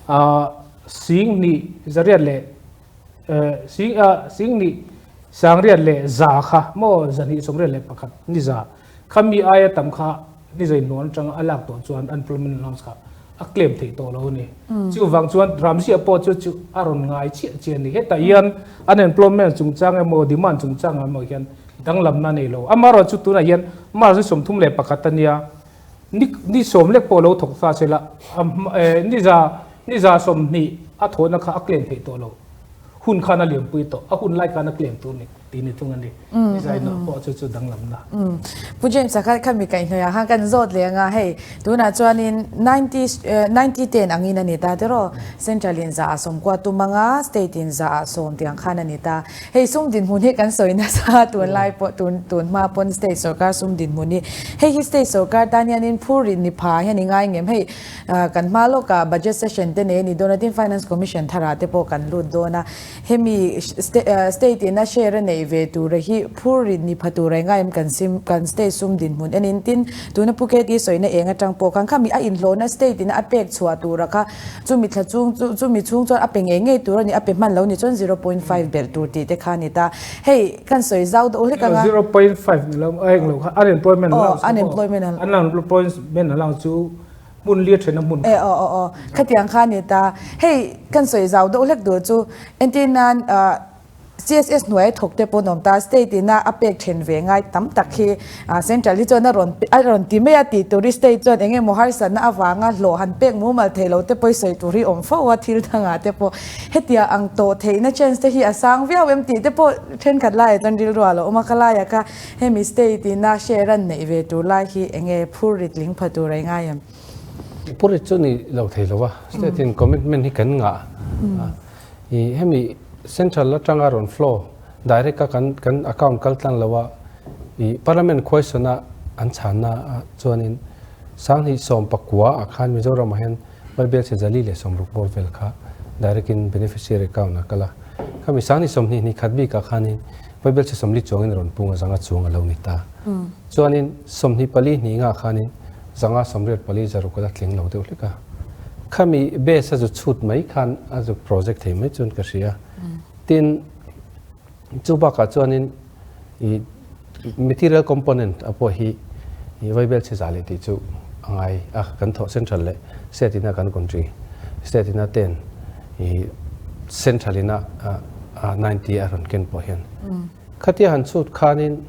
10,000 zariat leh sing 10,000 sangriat leh za kha maw 281 ni za kha mi aia tam kha Ni zain hnuan atanga a lak tawh chuan unemployment allowance kha a claim theih tawh lo a ni. Chuvang chuan Ramzia pawh chu chu a rawn ngai chiah chiah a ni. Hetah hian unemployment chungchang emaw demand chungchang emaw hian danglamna a nei lo. Amaherawhchu chu tunah hian March ni 31 a nia, ni ni sawm lek pawh lo thawk ta sela ni za ni za 20 a thawhna kha a claim theih tawh lo. Hun khan a liampui tawh, a hun lai khan a claim tur a ni. Tih ni thung a ni. Design ah pawh chu chu danglamna. Pu James a kha khami kaihhnawih ah khan kan zawt leh anga hei tunah chuanin 90 90 ten angin a ni ta tiraw Central in za ah 90 tum anga State in za ah 10 tiang khan a ni ta. Hei sum dinhmun hi kan sawi nasa tunlai pawh tun tun hma pawn State sorkar sum dinhmun hi hei hi State sorkar tan hianin phur rin ni pha hian i ngai ngem hei kan hma lawkah Budget session te nei a ni dawn a tin Finance Commission tharah te pawh kan lut dawn a. Hemi state in a share a neih ve tura hi phur rit ni pha tura enga em kan sim kan state sum dinhmun enin tin tuna Phuket i sawina eng atang pawh khan khami a inhlawhna state in a pek chhuah tura kha chumi thla chung chumi chhung chuan a pe ngei ngei tur a ni a pe hman lo ni chuan 0.5 belh tur tih te kha a ni ta hei kan sawi zau deuh hlek anga. 0.5 ni lo a englo kha unemployment allowance unemployment allowance chu Hmun li a then a hmun. E aw aw aw khatiang kha a ni ta. Hei kan sawi zau deuh hlek tur chu entir nan CSS hnuai a thawk te pawh an awm ta, state ina a pek then ve ngai tam tak hi central hi chuan a rawn a rawn ti mai a tih tur hi state chuan eng emaw harsatna avanga hlawh han pek mumal thei lo te pawh i sawi tur hi awm fo a thil dangah te pawh hetia ang tawh theihna chance te hi a sang viau em tih te pawh thenkhat laiah chuan rilru a lo awm a, khalaiah kha Hemi state ina share an neih ve tur lai hi enge phur rit ling pha tur a i ngai em? Phur rit chu ni lo thei lo a, state in commitment hi kan ngah a, i hemi central atanga rawn flow direct a kan kan account kal tlang lo a, i parliament question a an chhanna ah chuanin 2019 ah khan Mizoram ah hian Bible chhe 460 bawr vel kha direct in beneficiary account ah kal a, khami 2021 bik ah khanin Bible chhe 40 chuangin a rawn pung a, zanga chuang a lo ni ta. Chuanin 24 hnih ngah khanin zanga 84 zaruk a la tling lo deuh hlek a. Khami base a zu chhut mai khan a zu project thei mai chuan ka hria. Tin, chu bakah chuanin i material component a pawh hi i Bible chhe za leh tih chu a ngai a, kan thawh central leh state ina kan country state ina ten i central ina. 90 a rawn ken pawh hian. Khatia han chhut khanin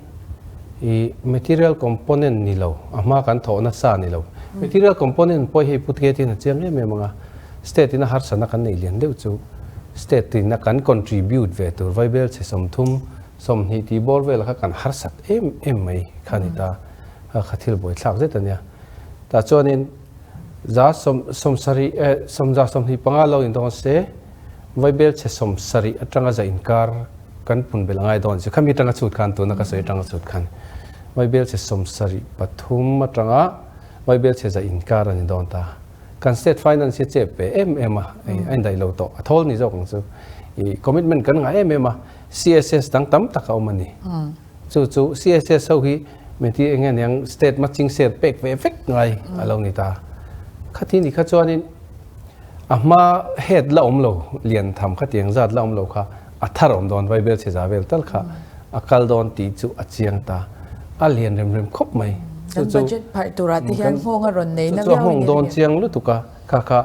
i material component ni lo, a hma kan thawh nasa ni lo. Material component pawh hei put gate in a chiang em em ang a, state in a harsatna kan neih lian deuh chu state in a kan contribute ve tur vaibel chhe 30, 20 tih bawr vel kha kan harsat em em mai kha ni ta. Kha thil buaithlak zet a nia. Tah chuanin za sawm 70 eh 125 lo in dawn se vaibel chhe 70 atanga za inkar kan pun belh angai dawn chu khami atanga chhut khan tuna ka sawi atanga chhut khan vaibel chhe 73 atanga vaibel chhe za inkar a ni dawn ta. Kan state finance hi a chep ve em em a, a indaih lo tawh a thawl ni zawk ang chu. I commitment kan ngah em em a, CSS dang tam tak a awm a ni. Chu chu CSS ho hi min ti eng nge niang state matching share pek ve vek ngai a lo ni ta. Khati ni kha chuanin a hma head la awm lo lian tham khatiang zat la awm lo kha a thar awm dawn vaibel chhe za vel tal kha a kal dawn tih chu a chiang ta. A lian rem rem khawp mai. Kan budget pharh turah te hian nghawng a rawn nei na viau in. Chu chu a nghawng dawn chiang lutuk a kha kha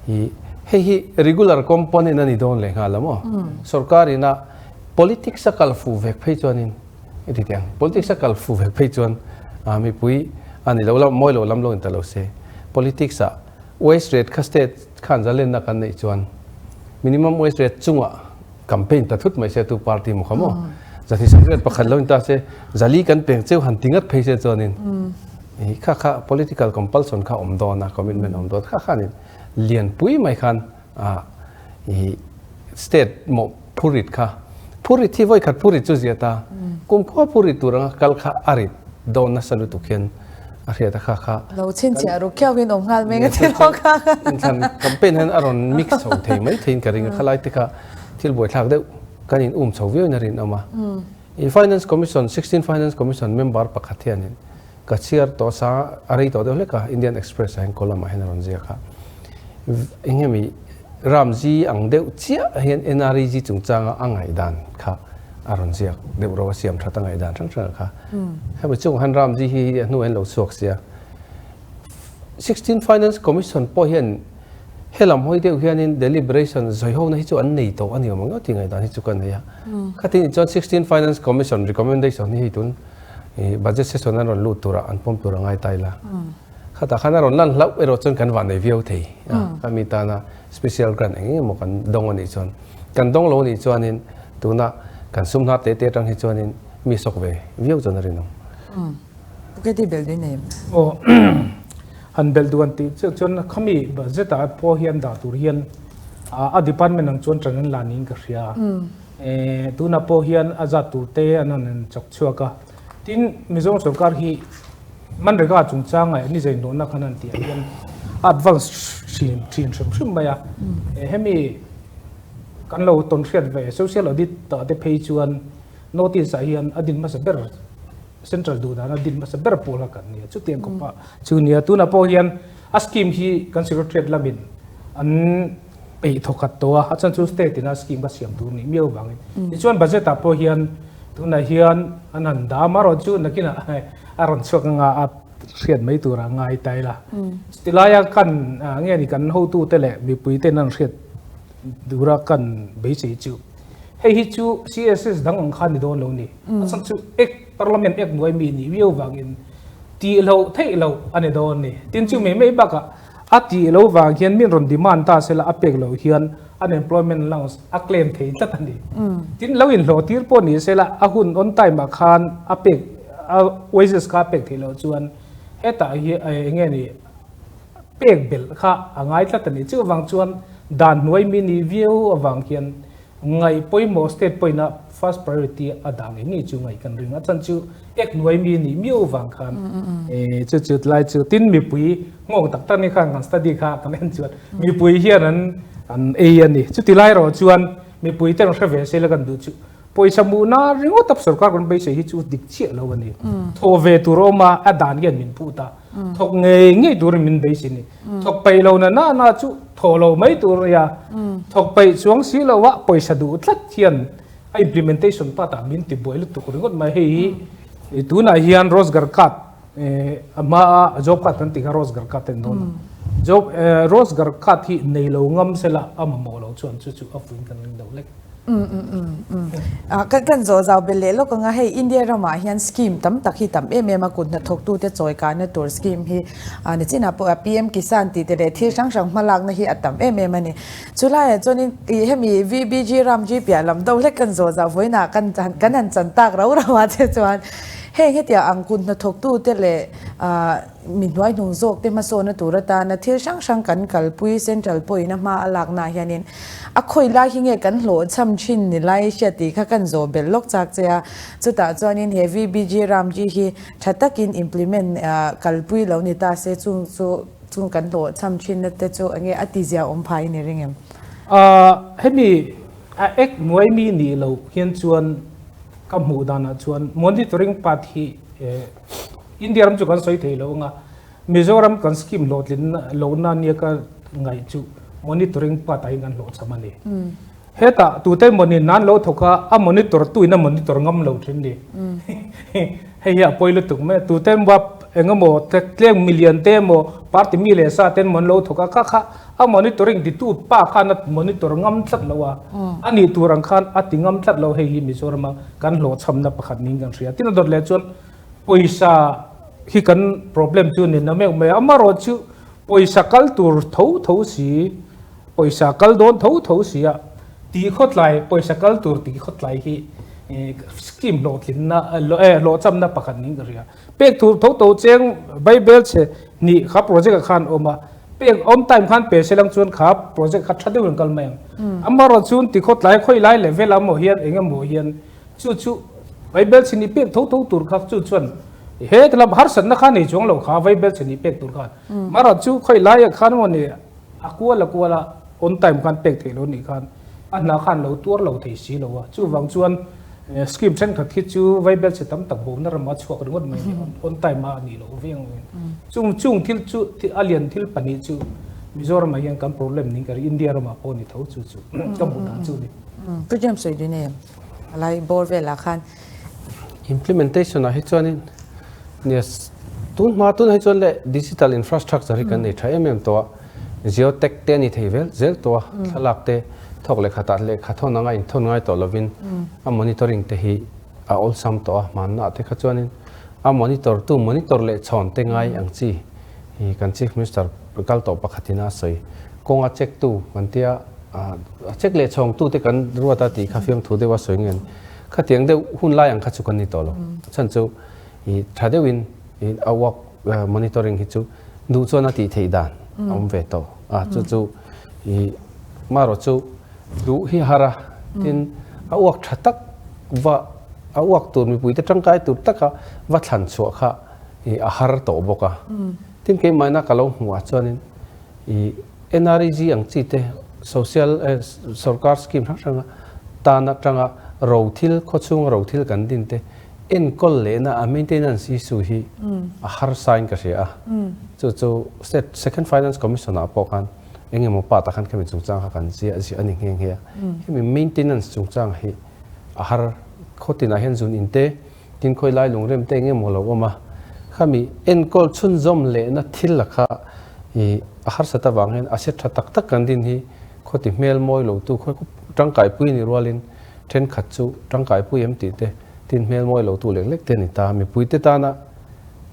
i hei hi regular component a ni dawn leh nghal a maw. Sorkar ina Politics a kal fuh vek phei chuanin i ti teh ang, politics a kal fuh vek phei chuan mipui a ni lo lam, mawi lo lam lo in ta lo se. Politics ah wage rate kha state khan zalenna kan neih chuan minimum wage rate chungah campaign ta thut mai se tu party maw kha maw. Zahnih 81 lo in ta se zali kan peng cheu han ti ngat phei se chuanin kha kha political compulsion kha awm dawn a, commitment awm dawn kha khanin lianpui mai khan i state mawh phurit kha phurit hi vawikhat phurit chu zia ta kumkhua phurit tur anga kal kha a rit dawn nasa lutuk hian a hriat a kha kha lo chhinchhiah ruk khiau in awm nghal mai ka ti lo kha inthlan campaign hian a rawn mix chho thei mai theiin ka ring a khalai te kha thil buaithlak deuh kan in um chho viau in a rinawm a i finance commission 16 finance commission member pakhat hianin Ka chhiar tawh sa a rei tawh deuh hlek a, Indian Express ah hian column ah hian a rawn ziak a. Eng nge mi Ramji ang deuh chiah hian NREG chungchanga a ngaihdan kha a rawn ziak deuh ro a, siam that a ngaihdan hrang hrang kha. Hemi chungah hian Ramji hi a hnuah hian lo chhuak sia. 16 Finance Commission pawh hian helam hawi deuh hianin deliberation zawihona hi chu an nei tawh a ni awm ang tih ngaihdan hi chu ka nei a. Khatin chuan 16 Finance Commission recommendation hi hei tun I budget session an rawn lut turah an pawm tur a ngai ta ila. Khatah khan a rawn lan hlauh erawh chuan kan vah nei viau thei a. Ka mi tana special grant eng eng emaw kan dawng a nih chuan kan dawng lo a nih chuanin tuna kan sum hnar te te atang hi chuanin mi sawk ve viau chuan a rinawm. Buketi bel dui nei em? Aw han bel duh an tih chiah chuan khami budget ah pawh hian dah tur hian a department ang chuan tan an la niin ka hria. Tunah pawh hian a zat tur te an han en chawk chhuak a. Tin, Mizoram sorkar hi Manrega chungchanga ni zai hnawhna khan han tih ah hian a advance thin thin hrim hrim mai a. Hemi kan lo tawn hriat ve social audit ah te phei chuan notice ah hian a din hmasa ber central duh dana din hmasa ber pawl a kan nia. Chutiang khawpa chu nia. Tunah pawh hian a scheme hi kan secretariat lamin an peih thawkhat tawh a, a chhan chu state ina scheme ka siam tur nih miau vangin. Tichuan budget ah pawh hian tunah hian an han dah a, amaherawh chu nakinah a rawn chhuak anga a hriat mai tura ngai ta ila. Chutilaia kan nge ni kan hotute leh mipui ten an hriat tura kan beisei chu hei hi chu CSS dang ang kha ni dawn lo ni. A chhan chu ek parliament ek nuai mi nih miau vangin tih loh theih loh a ni dawn ni. Tin chu mai mai bakah A tih lo vang hian min rawn demand ta sela a pek loh hian unemployment allowance a claim thei tlat a ni. Tin, lo inhlawh tir pawh ni sela a hun on time ah khan a pek a wages kha a pek theih loh chuan hetah hi eng nge ni pek belh kha a ngai tlat a ni. Chuvang chuan dan hnuai mi ni viau avang hian Ngaih pawimawh state pawina first priority a dah ngei ngei chu ngaih kan ring a chan chu ek nuai mi nih miau vang khan chu chu tlai chu tin mipui nghawk tak tak ni khan kan study kha kan en chuan mipui hian an an ei a ni chuti lai erawh chuan mipui te an hre ve se la kan duh chu pawisa hmuhna ringawt a sorkar kan beisei hi chu dik chiah lo a ni thawh ve tur a awm a a dan hian min phut a thawk ngei ngei turin min beisei a ni. Thawk peih lo na na na chu thawh lo mai tur a nia. Thawk peih chuang si lo a pawisa duh tlat hian a implementation part ah min ti buai lutuk ringawt mai. Hei hi tunah hian Rozgar card a hma a job card kan tih kha Rozgar card a ni dawn a. Job Rozgar card hi nei lo ngam sela a mamawh lo chuan chu chu a fuin kan ring deuh lek. Kan kan zawh zau belh leh lawk anga hei India ramah hian scheme tam tak hi tam em em a kut hnathawktute chawi kahna tur scheme hi nichinah pawh PM Kisan tih te leh thil hrang hrang hmalakna hi a tam em em a ni. Chulaiah chuanin ih hemi VBG Ramji piah lam deuh hlek kan zawh zau vawiinah kan kan han chan tak rau rau ah che chuan heng hetiang ang kut hnathawktute leh Mi hnuaihnung zawkte hmasawnna tur atana thil hrang hrang kan kalpui Central pawhin a hma a laknaah hianin a khawi lai hi nge kan hlawhchham thin ni lai hriat tih kha kan zawh belh lawk chak che a. Chutah chuanin he VBG Ramji hi tha takin implement kalpui lo ni ta se chung chu chung kan hlawhchham thinna te chu enge a tizia awm phai ni ring em? Hemi a ek hnuai mi nih loh hian chuan ka hmuh danah chuan monitoring part hi India ram chu kan sawi thei lo anga Mizoram kan scheme hlawhtlin lohna nia ka ngaih chu monitoring part ah hian kan hlawhchham a ni. Hetah tute mawni nan lo thawk a, a monitor tu in a monitor ngam lo thin ni. Hei hi a pawi lutuk mai a, tute emaw engemaw tleng milian te emaw party mi leh sa ten maw an lo thawk a, kha kha a monitoring titu pa khan a monitor ngam tlat lo a, a nih tur ang khan a ti ngam tlat lo hei hi Mizoram a kan hlawhchhamna pakhat niin kan hria. Tin a dawt leh chuan Pawisa hi kan problem chu ni na meuh mai a, amaherawhchu pawisa kal tur tho tho si, pawisa kal dawn tho tho si a, tih khawtlai, pawisa kal tur tih khawtlai hi scheme hlawhtlinna hlawhchamna pakhat niin ka hria. Pek tur tho tho cheng Bible chhe hnih kha project ah khan awm a, pek on time khan pe se lang chuan kha project kha tha deuhin kal mai ang. Amaherawhchu tih khawtlai khawi lai level ah maw hian eng emaw hian Chu chu Vaibel chhini pek tho tho tur kha chu chuan he lam harsatna kha nei chuang lo kha Vaibel chhini pek tur khan mara chu khawi lai ah khan maw ni a kual a kual a on time khan pek theih lo nih khan a hna khan lo tuar lo thei si lo a chuvang chuan scheme thenkhat hi chu Vaibel chhe tam tak bawmna ramah chhuak ringawt mai ni on time a nih loh veng veng chung chung thil chu a lian thil pahnih chu Mizoram ah hian kan problem ning ka ring India ramah pawh ni tho chu chu ka hmuh dan chu ni. Pu James sawi dun em? Lai bawr velah khan. Implementation ah hi chuanin nia tun hma tun hi chuan le digital infrastructure hi kan nei tha em em tawh a, geotech te a ni thei vel zel tawh a, thlalak te thawk leh khatah lehkha thawn anga inthawn ngai tawh lovin a monitoring te hi a awlsam tawh a, hmanna ah te kha chuanin a monitor tu monitor leh chhawn te ngai ang chi hi kan chief minister kal tawh pakhatin a sawi kawnga check tu kan tia. A check leh chhawng tute kan ruat a tih kha fiamthu deuh a sawi nge ni. Khatiang deuh hun lai ang kha chu kan ni tawh lo. Chhan chu i tha deuhin i a work monitoring hi chu duh chuan a tih theih dan a awm ve tawh a. Chu chu i marawh chu duh hi a har a, tin a work tha tak va a work tur mipuite tangkai tur taka va thlan chhuah kha i a har tawh bawk a. Tin keimahna ka lo hmuh ah chuanin i NREG ang chi te social sorkar scheme hrang hranga tan atanga ro thil khawchhunga ro thil kan din te enkawl lehna a maintenance issue hi a harsa in ka hria a. Chu chu state second finance commission ah pawh khan eng emaw part ah khan khemi chungchang kha kan ziah ziah a ni nghe nghe a. Hemi maintenance chungchang hi a har khawtinah hian zun in te tin khawi lai lungrem te eng emaw lo awm a, khami enkawl chhunzawm lehna thil la kha ih a harsat avang hian a set tha tak tak kan din hi khawti hmel mawi lo tu khawi tangkaipui ni rualin thenkhat chu tangkaipui em tih te tin hmel mawi lo tu lek lek te a ni ta. Mipui te tana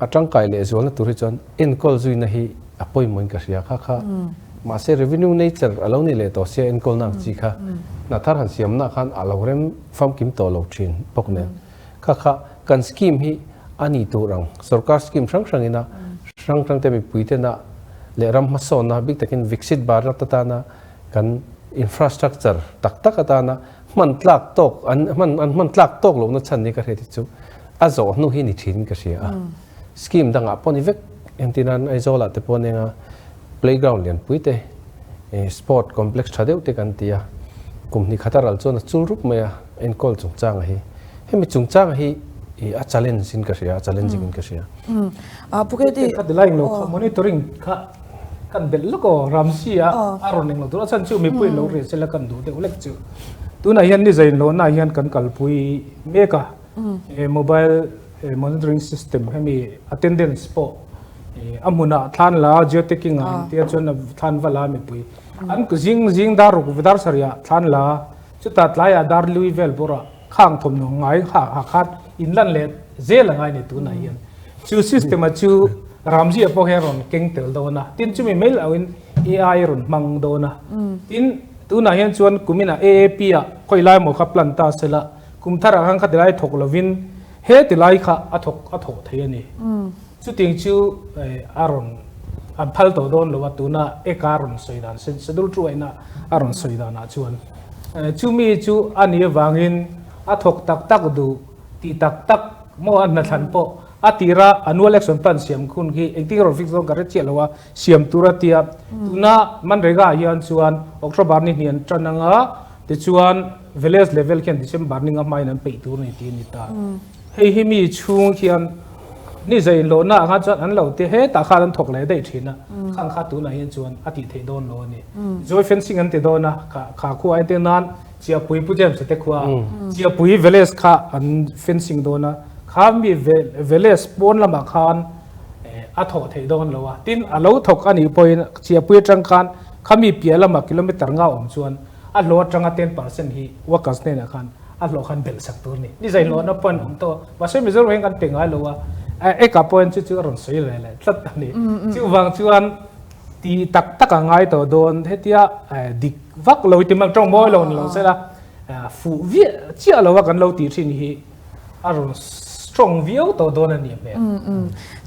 a tangkai leh zualna tur hi chuan enkawl zuina hi a pawimawhin ka hria kha kha mahse revenue nature a lo ni leh tawh sia enkawlna ang chi kha hna thar han siamna khan a lo rem famkim tawh lo thin bawk nen kha kha kan scheme hi a ni tur ang sorkar scheme hrang hrang ina hrang hrang te mipui tena leh ram hmasawnna bik takin Viksit Bharat atana kan infrastructure tak tak atana hman tlak tawk an hman an hman tlak tawk lohna chhan ni ka hriat hi chu a zawh hnu hi ni thin ka hria a scheme dangah pawh ni vek engtinan Aizawl ah te pawh nia playground lianpui te sport complex tha deuh te kan ti a kum hnih khat a ral chuan a chul rup mai a enkawl chungchang hi hemi chungchang hi a challenge in ka hria a challenging in ka hria. Ka ti lai lo kha monitoring kha kan belh lawk aw Ramsi a a rawn eng lo tur a chhan chu mipui lo riah sela kan duh deuh lek chu tunah hian ni zain hlawhna hian kan kalpui mek a mobile monitoring system hemi attendance pawh a hmunah thlan la geotagging ah an tia chuan thlan va la mipui an zing zing dar ruk dar sarih ah thlan la. Chutah tlaiah Darlui vel bawrah khang thawmhnaw ngai ha khan inlan leh zel a ngai ni tunah hian. Chu system a chu Ramzia pawh hian rawn keng tel dawn a, tin chumi mai loin AI rawn hmang dawn a. Tin, tunah hian chuan kuminah AAP ah khawi lai maw kha plan ta sela, kum tharah khan khati lai thawk lovin he ti lai kha a thawk a thawh thei a ni. Chutiang chu a rawn an phal tawh dawn lo a, tuna eka a rawn sawi dan, schedule tuaina a rawn sawi danah chuan chumi chu a nih avangin a thawk tak tak duh tih tak tak maw a hnathlan pawh a tira annual action plan siam khun khi engtin rawn fix dawn ka hre chiah lo a, siam tur a tia. Tuna Manrega ah hian chuan October ni hnih an tan anga tichuan village level khian December ni nga hmain an peih tur a ni tih a ni ta. Hei hi mi chhung khian ni zai inlawhna ah khan chuan an lo ti hetah khan an thawk leh daih thin a, khang kha tunah hian chuan a tih theih dawn lo a ni. Joy fencing an ti dawn a, kha kha khua entir nan Chiahpui Pu James te khua Chiahpui village kha an fencing dawn a, kha mi village pawn lamah khan a thawh theih dawn lo a, tin a lo thawk a nih pawhin Chiahpui atang khan kha mi piah lamah kilometer nga awm chuan a hlawh atanga 10% hi workers hnenah khan a hlawh khan belh sak tur a ni. Ni zaihlawhna pawh an awm tawh a, mahse Mizoram hian kan pe ngai lo a, eka pawh hian chu chu a rawn sawi ve leh tlat a ni. Chuvang chuan ti tak tak a ngai tawh dawn, hetia dik vak lo ti mang tawng mawi lo ni lo sela fuh viah chiah lo a kan lo tih thin hi a rawn strong viau tawh dawn a ni hmel.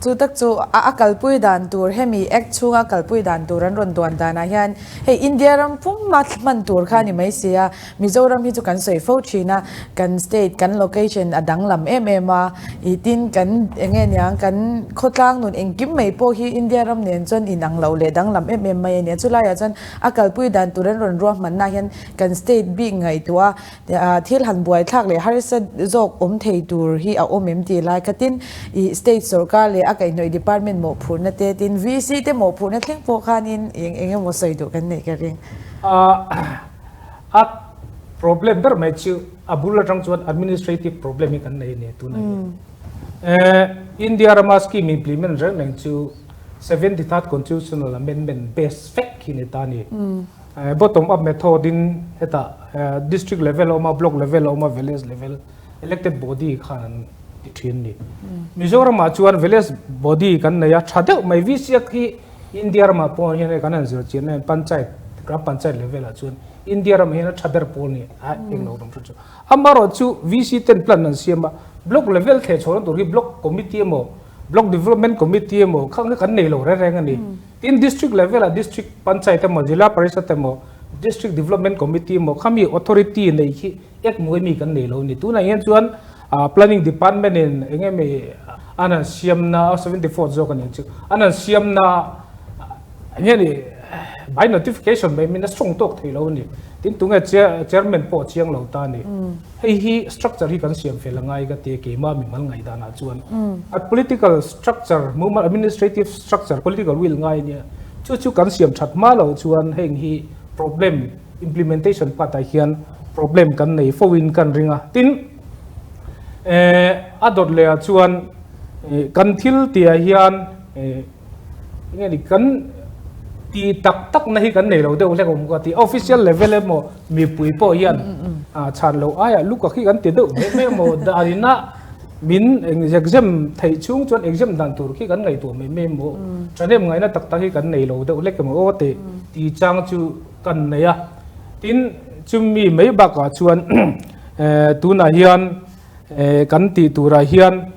Chu tak chu a kalpui dan tur hemi act chhunga kalpui dan tur an rawn duan danah hian hei India ram pum a hman tur kha a ni mai si a, Mizoram hi chu kan sawi fo thin a, kan state kan location a danglam em em a, ih tin kan eng nge niang kan khawtlang nun engkim mai pawh hi India ram nen chuan inang loh leh danglam em em mai a ni a, chulaiah chuan a kalpui dan tur an rawn ruahmanna hian kan state bik ngaihtuah a thil han buaithlak leh harsa zawk awm thei tur hi a awm em tih lai khatin ih state sorkar leh a kaihhnawih department mawhphurhna te tin VC te mawhphurhna thleng pawh khanin eng eng emaw sawi duh kan neih ka ring. A problem ber mai chu a bul atang chuan administrative problem hi kan nei a ni tunah hian. India rama scheme implement reng reng chu 73rd constitutional amendment base vek hi ni ta a ni. Bottom up method in hetah district level a awm a, block level a awm a, village level elected body khan an ti thin a ni. Mizoramah chuan village body kan nei a, tha deuh mai VCF hi India ramah pawh hian hei kan han zir chian hian panchayat gram panchayat level ah chuan India ramah hian a tha ber pawl ni a eng lo ram hre chu. Amaherawhchu VC ten plan an siam a, block level thleh chhuahna tur hi block committee emaw block development committee emaw khang hi kan nei lo reng reng a ni. Tin district level ah district panchayat emaw zila parishad emaw district development committee emaw khami authority nei khi ek muai mi kan nei lo a ni. Tunah hian chuan Planning department in eng nge mi an han siamna 74 zawk a ni chu an han siamna eng nge ni by notification mai min a sawng tawk thei lo a ni. Tin tunge chairman pawh chiang lo ta a ni. Hei hi structure hi kan siam fel a ngai ka ti a keimah mimal ngaihdanah chuan. A political structure mumal administrative structure political will ngai a nia. Chu chu kan siam that hma loh chuan heng hi problem implementation part ah hian problem kan nei fo in kan ring a. Tin a dawt leh ah chuan kan thil tih ah hian eng nge ni kan tih tak tak na hi kan nei lo deuh hlek awm ka ti. Official level emaw mipui pawh hian chhan loh aiah luka khi kan ti deuh mai mai emaw danin a min exam theih chhung chuan exam dan tur khi kan ngaihtuah mai mai emaw thahnem ngaihna tak tak hi kan nei lo deuh hlek emaw aw tih tih chang chu kan nei a. Tin chumi mai bakah chuan tunah hian kan tih turah hian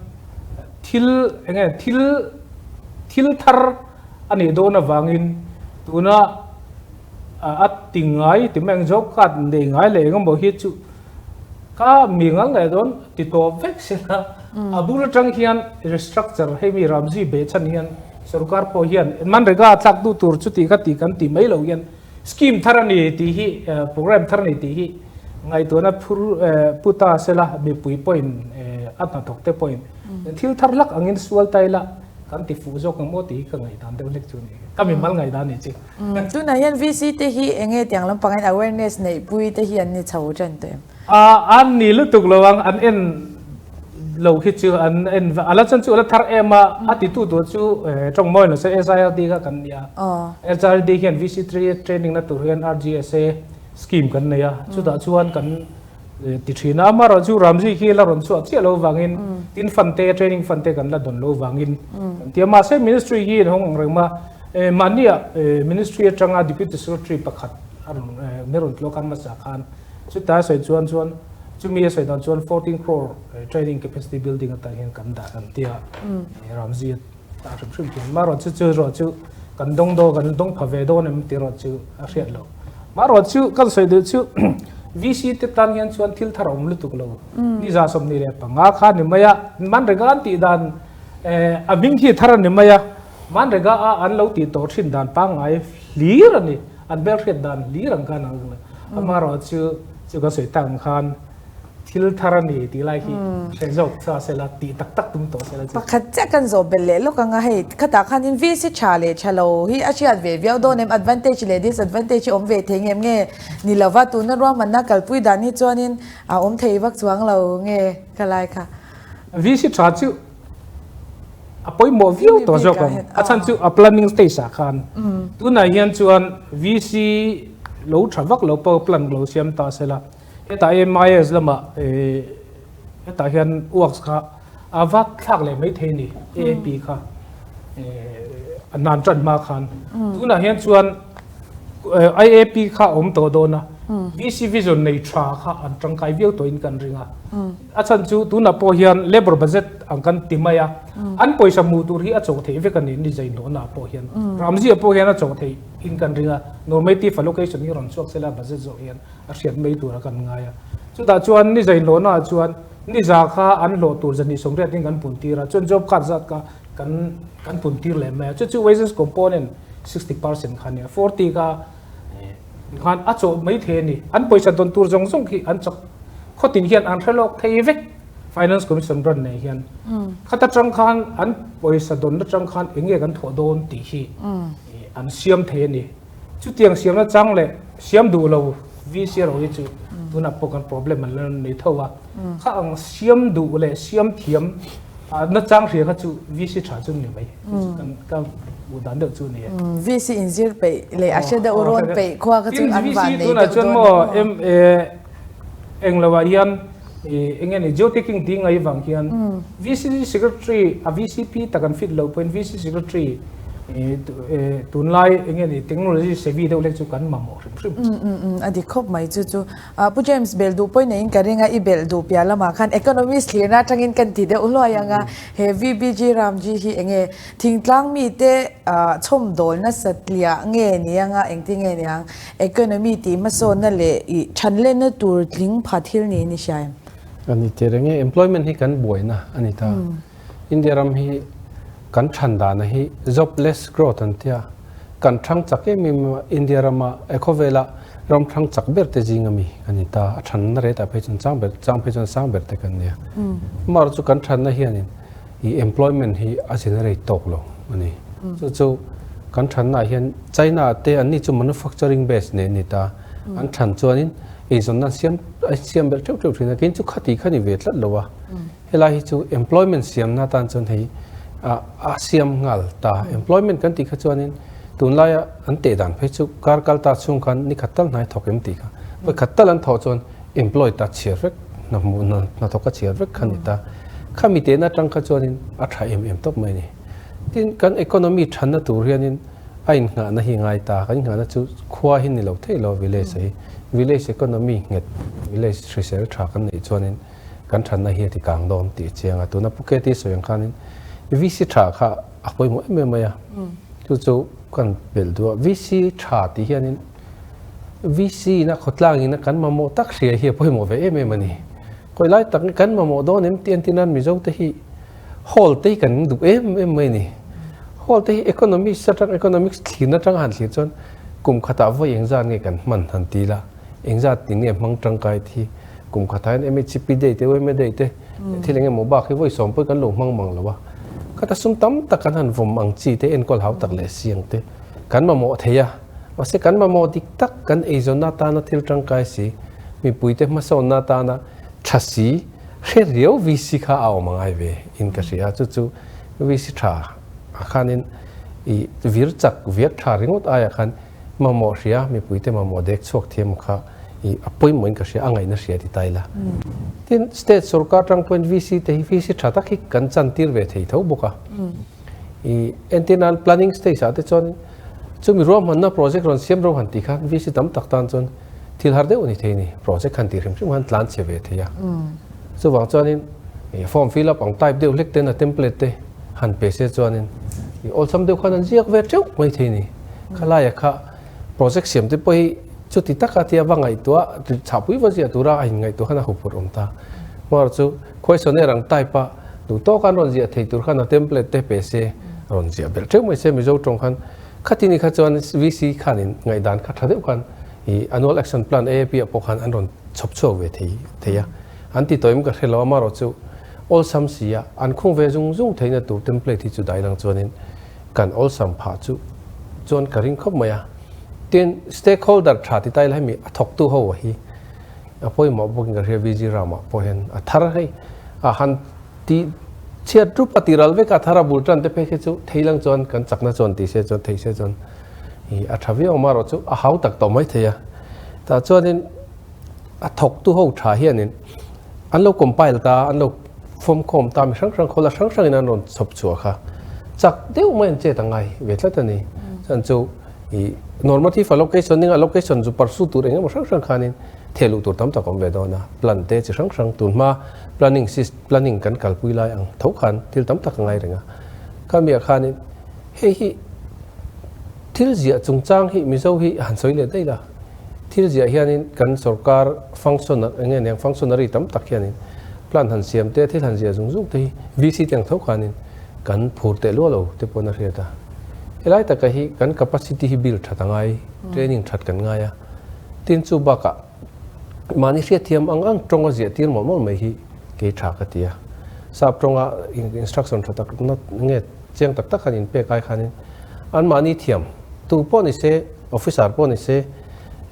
thil eng nge thil thil thar a nih dawn avangin tuna a ti ngai ti mai ang job card nei ngai leh eng emaw hi chu ka mi ngal leh dawn ti tawp vek sela a bul atang hian restructure hei mi Ramji behchhan hian sorkar pawh hian manrega thlak duh tur chuti kha tih kan ti mai lo hian Scheme thar a ni tih hi, program thar a ni tih hi ngaihtuahna phur pu ta sela mipui pawhin a hnathawk te pawhin thil thar hlak angin sual ta ila kan ti fuh zawk ang maw tih hi ka ngaihdan deuh hlek chu a ni. Ka mimal ngaihdan ni chi. Tunah hian VC te hi eng nge tiang lampangin awareness neihpui te hi an ni chho tan tawh em? An ni lutuk lo ang, an en lo khi chu an en a la chuan chu a la thar em a, a titu tur chu tawng mawi lo se SIRD kha kan nia. SIRD hian VC3 training na tur hian RGSA. scheme kan nei a, chutah chuan kan ti thin a. Amaherawhchu Ramji khi la rawn chhuah chiah lo vangin tin fund te, training fund te kan la dawn lo vangin kan ti a. Mahse ministry hi inhawng ang reng a, mahnia ministry atanga deputy secretary pakhat a rawn ni rawn tlawk a hmasa khan chuta sawi chuan chuan chumi a sawi dan chuan 14 crore training capacity building atan hian kan dah kan ti a, Ramji a tah hrim hrim thin. Marawh chu chu erawh chu kan dawng dawn kan dawng pha ve dawn em tih erawh chu a hriat loh. Marawh chu kan sawi duh chu VC te tan hian chuan thil thar a awm lutuk lo. Ni 25 kha ni mai a, Manrega an tih dan a hming hi thar a ni mai a, Manrega a an lo tih tawh thin dan pangngai hlir a ni, an hmelhriat dan hlir ang khan ang lo. Amaherawh chu chu kan sawi tak ang khan thil thar a ni tih lai hi hre zawk cha sela tih tak tak tum tawh sela chu. Pakhat chiah kan zawh belh leh lawk ang a, hei khatah khanin VC tha leh tha lo hi a hriat ve viau dawn em, advantage leh disadvantage hi awm ve thei ngem nge ni lova tuna ruahmanna kalpui dan hi chuanin a awm thei vak chuang lo nge ka lai kha. VC tha chu a pawimawh viau tawh zawk ang, a chhan chu a planning stage ah khan tunah hian chuan VC lo tha vak lo pawh plan lo siam ta sela. Hetah MIS lamah hetah hian works kha a va thlak leh mai thei a ni, AAP kha a nan tan hma khan. Tunah hian chuan IAP kha a awm tawh dawn a, VC vision nei tha kha an tangkai viau tawhin kan ring a. A chhan chu tunah pawh hian labour budget ang kan ti mai a, an pawisa hmuh tur hi a chawh theih vek a ni, ni zai hnawhnaah pawh hian. Ramzia pawh hian a chawh theih in kan ring a, normative allocation hi rawn chhuak sela budget zawh hian. a hriat mai tura kan ngai a. Chutah chuan ni zainhlawhnaah chuan ni za kha an hlawh tur zahnih sawmriat in kan pun tir a, chuan job card zat kha kan kan pun tir leh mai a. Chu chu wages component 60% kha a ni a, 40 kha khan a chawh mai thei a ni. An pawisa dawn tur zawng zawng khi an chak khawtin hian an hre lawk thei vek Finance Commission run nei hian. Khata tang khan an pawisa dawn atang khan eng nge kan thawh dawn tih hi an siam thei a ni. Chutiang siamna chang leh siam duh lo VC ro hi chu tunah pawh kan problem an la nei tho a. Kha ang siam duh leh siam thiam na chang hria kha chu VC tha chu ni mai. Kan ka hmuh dan deuh chu a ni e. VC inzir peih leh a hre deuh rawn peih khua kha chu an van nei deuh dawn maw. Eng lo ah hian eng nge ni geotaking tih ngai vang hian VC secretary a VCP tak an fit loh pawhin VC secretary tunlai eng nge ni technology savvy deuh lek chu kan mamawh hrim hrim. A dik khawp mai chu chu. Pu James belh duh pawhin neiin ka ring a, i belh duh piah lamah khan economist thlirna atangin kan ti deuh hluai ang a, he VBG Ramji hi eng nge thingtlang mite chhawmdawl nasatliah nge ni anga engtin nge ni ang? Economy tih hmasawnna leh i thanlenna tur tling pha thil niin i hria em? A ni teh reng e, employment hi kan buaina a ni ta. India ram hi kan than dana hi jobless growth an tia, kan thang chak em em a, India rama e khawvela ram thang chak ber te zing ami a ni ta, a thanna rate ah phei chuan chang ber chang phei chuan sang ber te kan nia. Amaherawhchu kan thanna hianin i employment hi a generate tawk lo a ni. Chu chu kan thannaah hian China te an ni chu manufacturing base nen ni ta, an than chuanin eizawnna an siam an siam belh teuh teuh thin a, keiin chu khati kha ni ve tlat lo a. Helai hi chu employment siamna atan chuan hei a siam nghal ta. Employment kan tih kha chuanin tunlaia an teh dan phei chu kar kal ta chhung khan ni khat tal hnai thawk em tih kha. Vawi khat tal an thawh chuan employed ta chhiar vek hna hmuh hna thawk a chhiar vek kha ni ta. Khami tehna atang kha chuanin a tha em em tawp mai a ni. Tin, kan economy thanna tur hianin a inngahna hi ngai ta. Kan inngahna chu khua hi ni lo thei lo village hi. Village economy nghet, village hrisel tha kan neih chuanin kan thanna hi a ti kang dawn tih a chiang a. Tuna Pu KT sawi ang khanin VC tha kha a pawimawh em em mai a. Chu chu kan belh duh a. VC tha tih hianin VC ina khawtlang ina kan mamawh tak hria hi a pawimawh ve em em a ni. Khawi lai tak kan mamawh dawn em tih entir nan Mizo te hi hall te hi kan duh em em mai a ni. Hall te hi economics atang economics thlir atang han thlir chuan kum khatah vawi engzat nge kan hman han ti ila engzat tin nge hmang tangkai thi kum khatah hian MHCP day te UMA day te thil eng emaw bak hi vawi sawm pawh kan lo hmang mang lo a. Khata sum tam tak kan han vawm ang chi te enkawl hau tak leh siang te kan mamawh thei a. Mahse kan mamawh dik tak kan eizawnna atana thil tangkai si, mipuite hmasawnna atana tha si, hre riau VC kha a awm angai ve in ka hria. Chu chu VC tha ah khanin i vir chak viak tha ringawt aiah khan Mamawh hria, mipuite mamawh dek chhuak thiam kha i a pawimawhin ka hria, a ngaihna hria ti ta ila. Tin, state sorkar tang pawhin VC te hi VC tha tak hi kan chantir ve thei tho bawk a. I entir nan planning stage ah te chuan chumi ruahmanna project rawn siam ro han tih khan VC tam tak tan chuan thil har deuh a ni thei a ni. Project han tih hrim hrim khan tlan chhe ve thei a. Chuvang chuanin form fill up ang type deuh hlek ten a template te han pe se chuanin i awlsam deuh khan an ziak ve teuh mai thei a ni. Khalaia kha project siam te pawh hi chuti taka tia va ngaihtuah chhahpui va ziah tura a inngaihtuah khan a huphurh awm ta. Hmar chu questionnaire ang type a duh tawk an rawn ziah thei tur khan a template te pe se a rawn ziah belh teuh mai se Mizo tawng khan khatini kha chuan VC khanin ngaihdan kha tha deuh khan i annual action plan AAP ah pawh khan an rawn chhawp chhuak ve thei thei a. An ti tawh em ka hre lo amarawhchu awlsam si a an khung ve zung zung theihna tur template hi chu dai lang chuanin kan awlsam phah chu chuan ka ring khawp mai a. Tin, stakeholder tha ti tai la hemi a thawktu ho hi a pawimawh bawkin ka hria VG Rama pawh hian a thar hei a han ti chhiat rup a ti ral vek a thar a bul tan te phei khi chu thei lang chuan kan chakna chuan ti se chuan thei se chuan i a tha viau ang erawh chu a hau tak tawh mai thei a. Tah chuanin a thawktu ho tha hianin an lo compile ta an lo fawmkhawm ta mi hrang hrang khawla hrang hrangin an rawn chhawp chhuah kha chak deuh mai an chet a ngai ve tlat a ni. Chuan chu i normative allocation ning allocation chu pursue tur eng emaw hrang hrang khanin theh luh tur tam tak awm ve dawn a, plan te chi hrang hrang tunhma planning system planning kan kalpui lai ang tho khan thil tam tak a ngai reng a. Khamiah khanin hei hi thil ziah chungchang hi Mizo hi han sawi leh daih la. Thil ziah hianin kan sorkar function eng nge niang functionary tam tak hianin plan han siam te thil han ziah zung zung te hi VC te ang tho khanin kan phur teh luah lo te pawn a hriat a. Helai taka hi kan capacity hi build that a ngai, training that kan ngai a. Tin chu bakah mahni hriatthiam ang ang tawng a ziah tir mawlh mawlh mai hi kei tha ka ti a. Sap tawnga instruction tha tak na nge chiang tak tak han inpek ai khanin anmahni thiam tu pawh ni se, Officer pawh ni se,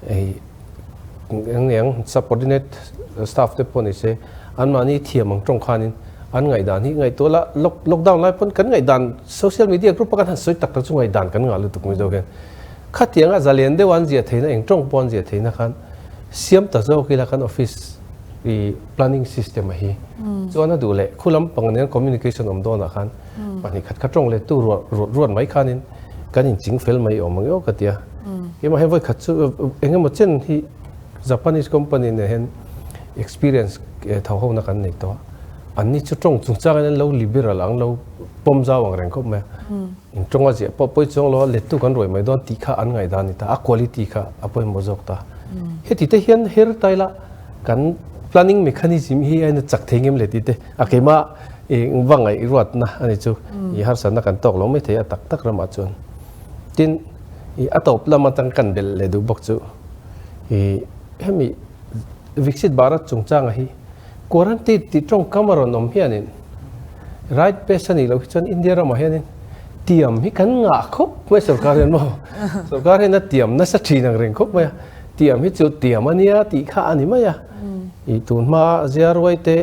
hei eng eng subordinate staff te pawh ni se, anmahni thiam ang tawng khanin an ngaihdan hi ngaihtuah la, lockdown lai pawn kan ngaihdan social media group a kan han sawi tak tak chu ngaihdan kan ngah lutuk mai zawk hian khatianga zalen deuh an ziah theihna eng tawng pawh an ziah theihna khan siam ta zawk ila kan office i planning system a hi chuan a duh leh khu lampang nen communication awm dawnah khan pahnih khat kha tawng leh tu ruat ruat mai khanin kan inching fel mai awm ang emaw ka ti a. Keimah hian vawi khat chu eng emaw chen hi Japanese company nen hian experience tho ho na kan nei tawh a. Anni chu tawng chungchangin an lo liberal ang lo pawm zau ang reng khawp mai a. In tawng a ziah pawh pawi chuang lo a, lettu kan ruai mai dawn tih kha an ngaihdan a ni ta, a quality kha a pawimawh zawk ta. Heti te hian her ta ila kan planning mechanism hi a ina chak thei ngem le tih te a keimah I va ngaih ruatna a ni chu. I harsatna kan tawk lo mai thei a tak tak ramah chuan. Tin, i a tawp lam atang kan belh leh duh bawk chu i hemi Viksit Bharat chungchanga hi quarantine tih tawngkam a rawn awm hianin right base a nih loh hi chuan India ramah hianin tiam hi kan ngah khawp mai sorkar hian maw? Sorkar hian a tiam nasa thin ang reng khawp mai a. Tiam hi chu tiam a nia tih kha a ni mai a. I tun hma ziaruai te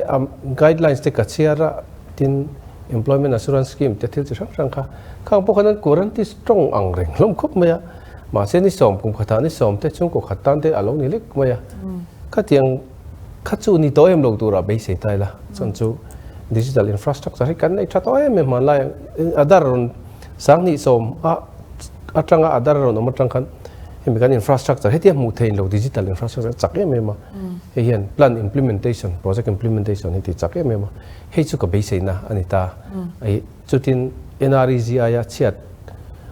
guidelines te ka chhiar a, tin Employment Assurance Scheme te thil chi hrang hrang kha khang pawh khan an guarantee strong ang reng hlawm khawp mai a. Mahse ni sawm kum khatah ni sawm te chhungkaw khat tan te a lo ni lek mai a. Khatiang kha chu ni tawh em lo turah beisei ta ila chuan chu digital infrastructure hi kan nei tha tawh em em hmanlai ang Aadhaar rawn sanghnih sawm a atanga Aadhaar rawn awm atang khan hemi kan infrastructure hetia hmuh theih lo digital infrastructure chak em em a hei hian plan implementation project implementation hi ti chak em em a hei chu ka beiseina a ni ta ei chutin NREGI a chhiat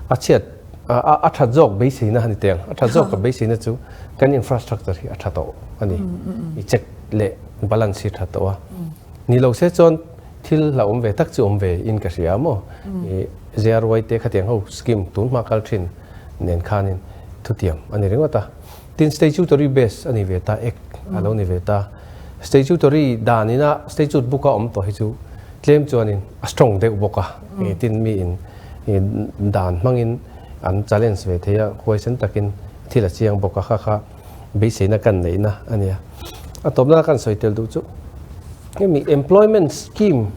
a chhiat a that zawk beiseina a ni teng a that zawk ka beiseina chu kan infrastructure hi a tha tawh a ni i check leh balance hi tha tawh a ni lo se chuan thil hlauhawm ve tak chu awm ve in ka hria maw i JRY te khatiang ho scheme tun hma kal thin nen khanin thutiam a ni ringawt a. Tin, statutory base a ni ve ta, Act a lo ni ve ta. Statutory danina statute book a awm tawh hi chu tlem chuanin a strong deuh bawk a. Tin, mi in dan hmangin an challenge ve thei a, huaisen takin thil a chiang bawk a, kha kha beiseina kan neihna a nia. A tawpna kan sawi tel duh chu hemi employment scheme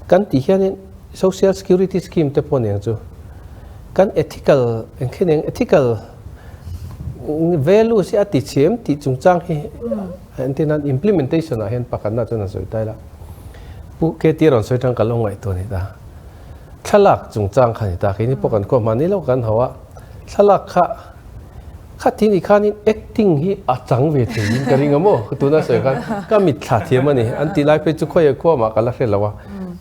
kan tih hianin social security scheme te pawh aniang chu kan ethical engkhen eng ethical. Values hi a ti chhem tih chungchang hi entir nan implementation ah hian pakhatna chuan a sawi ta ila. Pu KT rawn sawi tang ka lo ngaihtuah a ni ta. Thlalak chungchang kha a ni ta. Keini pawh kan khuah hma ni lo kan hau a. Thlalak kha kha ti ni khanin acting hi a chang ve thei in ka ring a maw? Tuna sawi khan ka mitthla thiam a ni. An tih lai phei chu khawiah khuah mah ka la hre lo a.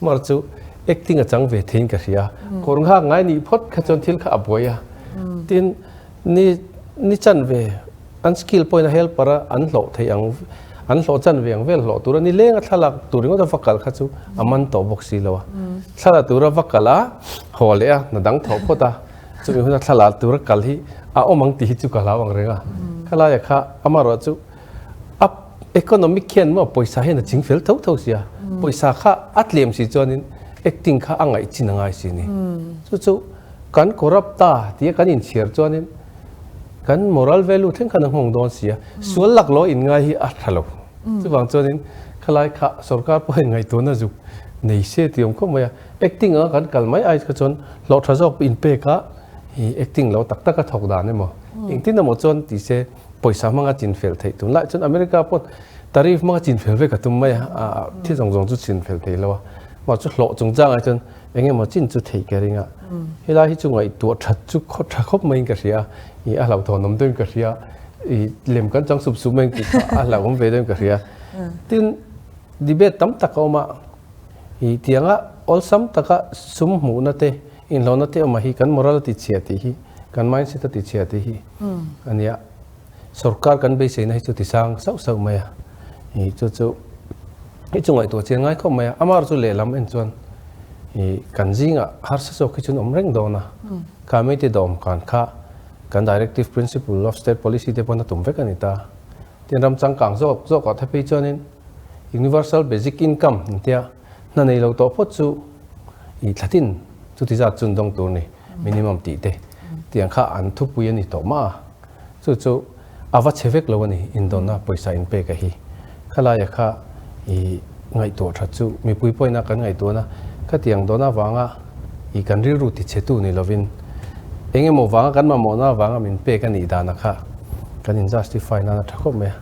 Mar chu acting a chang ve thei in ka hria. Kawr nghak ngai nih phawt kha chuan thil kha a buai a. Tin, ni ni chanve an skill pawhin a helper a an hlawh theih ang an hlawh chanve ang vel hlawh tura ni lenga thlalak tur ringawt a va kal kha chu a man tawh bawk si lo a. Thlalak tura va kal a, haw leh a, hna dang thawh phawt a, chumi huna thlalak tura kal hi a awm ang tih hi chu ka hlau ang reng a. Khalaia kha amaherawh chu a economic khian maw pawisa hian a ching fel tho tho sia, pawisa kha a tlem si chuanin acting kha a ngaih chin a ngai si ni. Chu chu Kan corrupt ta tia kan inchhiar chuanin kan moral value thleng khan a nghawng dawn si a, sual laklawh inngai hi a tha lo. Chuvang chuanin khalai kha sorkar pawhin ngaihtuahna zuk nei se tih awm khawp mai a, acting anga kan kal mai ai kha chuan hlawh tha zawk inpek a acting lo tak tak a thawk dan emaw engtin emaw chuan ti se pawisa hmanga chinfel theih tun lai chuan America pawh tariff hmanga chinfel vek a tum mai a, thil zawng zawng chu chinfel thei lo a, mah chu hlawh chungchang ai chuan Eng emaw chin chu theih ka ring a, helai hi chu ngaihtuah that chu khaw tha khawp maiin ka hria, ih a hlauhthawn awm deuhin ka hria, ih lem kan chang sup sup mai tih kha a hlauhawm ve deuhin ka hria. Tin, debate tam tak a awm a, ih tianga awlsam taka sum hmuhna te, inhlawhna te awm ah hi kan moral a ti chhia tih hi, kan mindset a ti chhia tih hi a nia. Sorkar kan beiseina hi chu ti sang sauh sauh mai a, ih chu chu hi chu ngaihtuah chian ngai khawp mai a, amar chu lehlam en chuan ih kan zingah harsa zawk hi chuan awm reng dawn a, kha mite dawm kan kha kan directive principle of state policy te pawn a tum vek a ni ta, tin ram changkang zawk zawk ah te phei chuanin universal basic income intia hna nei lo tawh phawt chu ih thlatin chuti zat chun dawng tur ni minimum tih te tiang kha an thupui a ni tawh mah a. Chu chu a va chhe vek lo a ni, indawnna pawisa inpek a hi. Khalaia kha i ngaihtuah that chu mipui pawina kan ngaihtuahna khatiang dawn avanga i kan rilru ti chhetu ni lovin eng emaw vanga kan mamawhna avanga min pek a nih dana kha kan in justify nan a tha khawp mai a.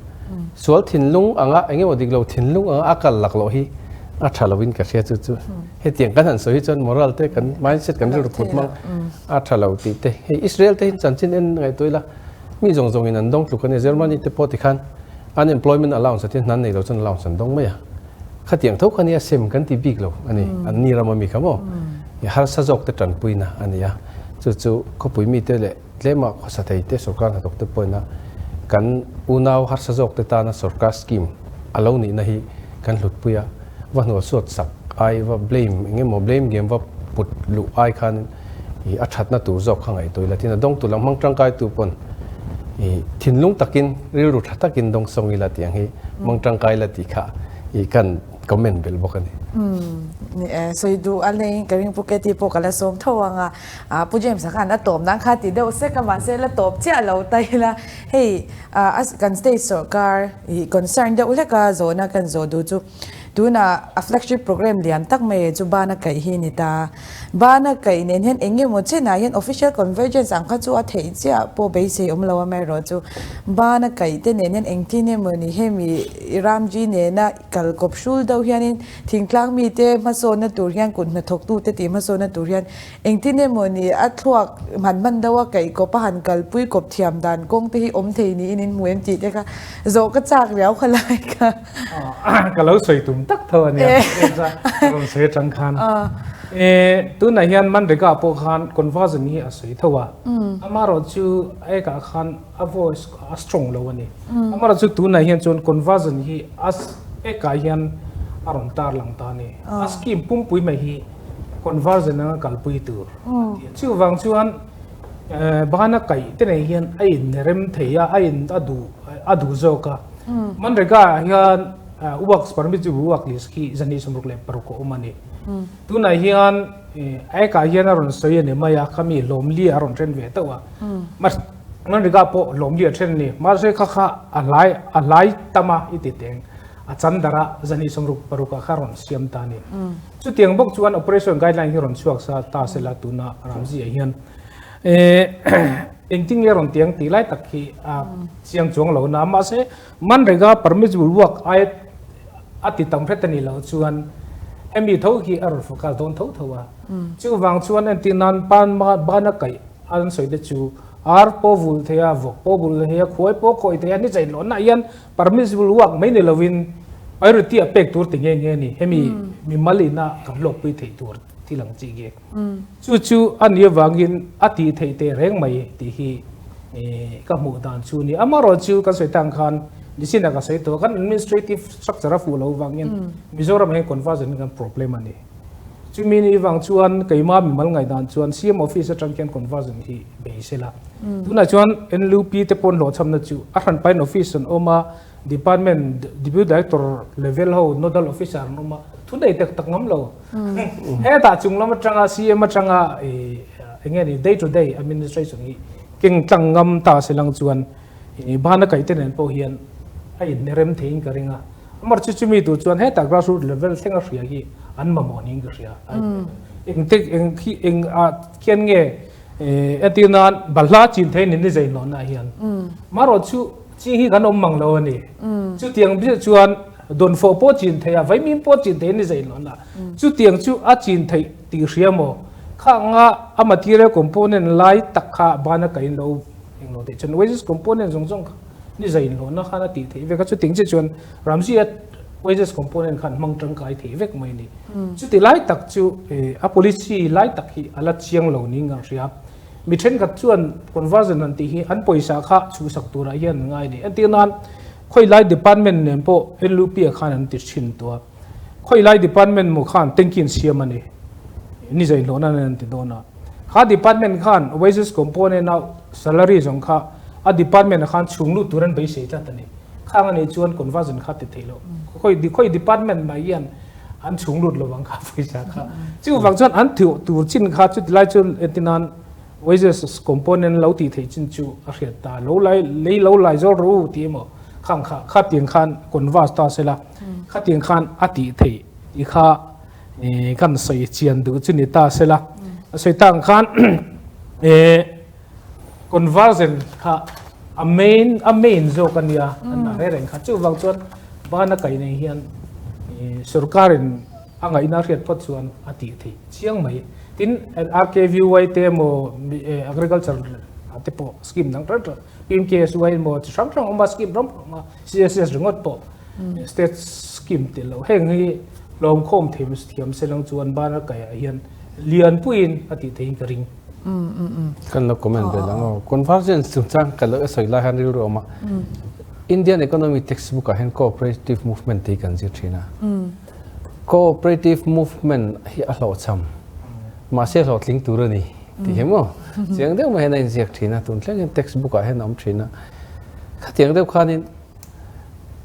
Sual thinlung anga eng emaw dik lo thinlung anga a kal lak loh hi a tha lovin ka hria chu chu hetiang kan han sawi hi chuan moral te kan mindset kan rilru phut hmang A tha lo tih te, hei Israel te hi chanchin en ngaihtuah ila, mi zawng zawngin an dawng tluk a nia, Germany te pawh tikhan unemployment allowance a tia hna nei lo chuan allowance an dawng mai a, khatiang tho kha nia sem kan ti bik lo a ni, an ni ram ami kha maw, harsa zawk te tanpuina a ni a, chu chu khawpui mite leh tlema khawsa thei te sorkar hnathawk te pawhin a kan unau harsa zawk te tana sorkar scheme a lo nihna hi kan hlutpui a, va hnualsuat sak ai va blame eng emaw blame game va put luh ai khanin ih a thatna tur zawk kha ngaihtuah ila tin a dawngtu lam hmang tangkai tu pawn ih thinlung takin rilru tha takin dawng sawng ila tih ang hi hmang tangkai ila tih kha ih kan comment belh bawk a ni. Umm ni e, sawi duh a nei ka ring Pu Keti pawh ka la sawm tho ang a, ah Pu James-a khan a tawp nan kha ti deuh sek a mahse la tawp chiah lo ta ila hei ah kan state sawrkar ih concern deuh hlek a zawhna kan zawh duh chu Tunah a flagship program lian tak mai chu bana kaih hi a ni ta. Bana kaih nen hian eng emaw chenah hian official convergence ang kha chu a theih chiah pawh beisei awm lo amaherawh chu bana kaih te nen hian engtin emaw ni hemi Ramji nena kal kawp hrul deuh hianin thingtlang mite hmasawnna tur hian kut hnathawktute tih hmasawnna tur hian Engtin emaw ni a thluak hman hman deuh a kaih kawp a han kalpui kawp thiam dan kawng te hi awm thei niin in hmu em tih te kha zawh ka chak riau kha lai kha. Ka lo sawi tum tak tho a nia rawn sawi atang khan. E tunah hian Manrega pawh khan conversion hi a sawi tho a, amaherawh chu a ekah khan a voice a strong lo a ni. Amaherawh chu tunah hian chuan conversion hi a ekah hian a rawn tarlang ta a ni. A scheme pumpui mai hi conversion anga kalpui tur a ti a. Chuvang chuan bana kaih te nei hian a in rem thei a, a in a duh a duh zawk a. Manrega ah hian works permit chu work list khi 236 a awm a ni. Tunah hian aekah hian a rawn sawi a ni mai a, khami hlawmli a rawn then ve tauh a. Manrega pawh hlawmli a then a ni. Mahse kha kha a hlai a hlai tam a i ti teng. A chandar a 236 ah kha rawn siam ta a ni. Chutiang bawk chuan operation guideline hi rawn chhuak sa ta sela tuna Ramzi ah hian. Engtin nge rawn tiang tih lai tak hi a chiang chuang lo na. Mahse, Manrega permissible work ai a ti tam hret a nih loh chuan hemi tho hi a rawn focus dawn tho tho a. Chuvang chuan entir nan pan bana kaih an sawi te chu ar pawh vul thei a, vawk pawh vul thei a, khuai pawh khawih thei a, ni chei hlawhna hian permissible work mai ni lovin priority a pek tur ti nghe nghe a ni. Hemi mimal ina kan hlawkpui theih tur thil ang chi hi. Chu chu a nih avangin a tih theih teh reng mai tih hi ka hmuh dan chu a ni. Amaherawhchu kan sawi tang khan nichinah ka sawi tawh a, kan administrative structure a fuh loh avangin Mizoramah hian conversion hi kan problem a ni. Chumi nih vang chuan keimah mimal ngaihdan chuan CM office atang khian conversion hi bei sela. Tunah chuan NLUP te pawn hlawhchhamna chu a hranpain office an awm a, Department Deputy Director level ho nodal officer an awm a, thu nei tak tak ngam lo. Hetah chung lam atanga CM atanga eng nge ni day to day administration hi keng tlang ngam ta se lang chuan bana kaih te nen pawh hian a inrem theiin ka ring a. Amar chu chumi tur chuan hetah grassroot level thlenga hria hi an mamawh niin ka hria. Eng te eng khi eng ah khian nge entir nan balhla chin thei ni ni zei hlawhna hian. Marawh chu Chi hi kan awm mang lo a ni. Chutiang biah chuan dawnfawh pawh chin theih a, vaimim pawh chin theih a ni zei lo na. Chutiang chu a chin theih tih hria maw? Kha anga a material component lai tak kha bana kain lo eng lo theih chuan wages component zawng zawng kha ni zei lo na khan a tih theih vek a. Chutiang chiah chuan Ramzi a wages component khan hmang tangkai theih vek mai a ni. Chuti lai tak chu a policy lai tak hi a la chiang lo niin ka hria. Mi thenkhat chuan conversion han tih hi an pawisa kha chhuhsak turah hian an ngai a ni. Entir nan khawilai department nen pawh NLUP ah khan an ti thin tawh a. Khawilai department maw khan tanky an siam a ni. Ni zai hlawhna nen an ti dawn a. Kha department khan wages component a salary zawng kha a department ah khan chhung lut tur an beisei tlat a ni. Khang a nih chuan conversion kha ti theih loh. Khawi department mai hian an chhung lut lo ang kha pawisa kha chuvang chuan an thuh tur chin kha chuti lai chu entinan wages component lo tih theih chin chu a hriat ta lo lai lei lo lai zawl ru tih emaw khang kha kha tiang khan converse ta sela kha tiang khan a tih theih tih kha kan sawi chian duh chu ni ta sela a sawi tang khan conversion kha a main a main zawk a nia an dah reng reng kha chuvang chuan bana kai nei hian sorkarin a ngaihna hriat phawt chuan a tih theih chiang mai tin RKVY te emaw agriculture te pawh scheme dang hrang hrang PMKSY emaw chi hrang hrang awm a scheme hrang hrang awm a CSS ringawt pawh state scheme tih loh heng hi hlawmkhawm thiam se lang chuan bana kaiah hian lianpuiin a tih theihin ka ring. Kan lo comment ve lang aw. Convergence chungchang ka lo sawi lai hian rilru a awm a. Indian economy textbook ah hian cooperative movement tih hi kan zir thin a. Cooperative movement hi a hlawhchham. Mahse hlawhtling tur a ni tih hi maw. Chiang deuh mai hian a inziak thin a. Tun thlengin textbook ah hian a awm thin a. Khatiang deuh khanin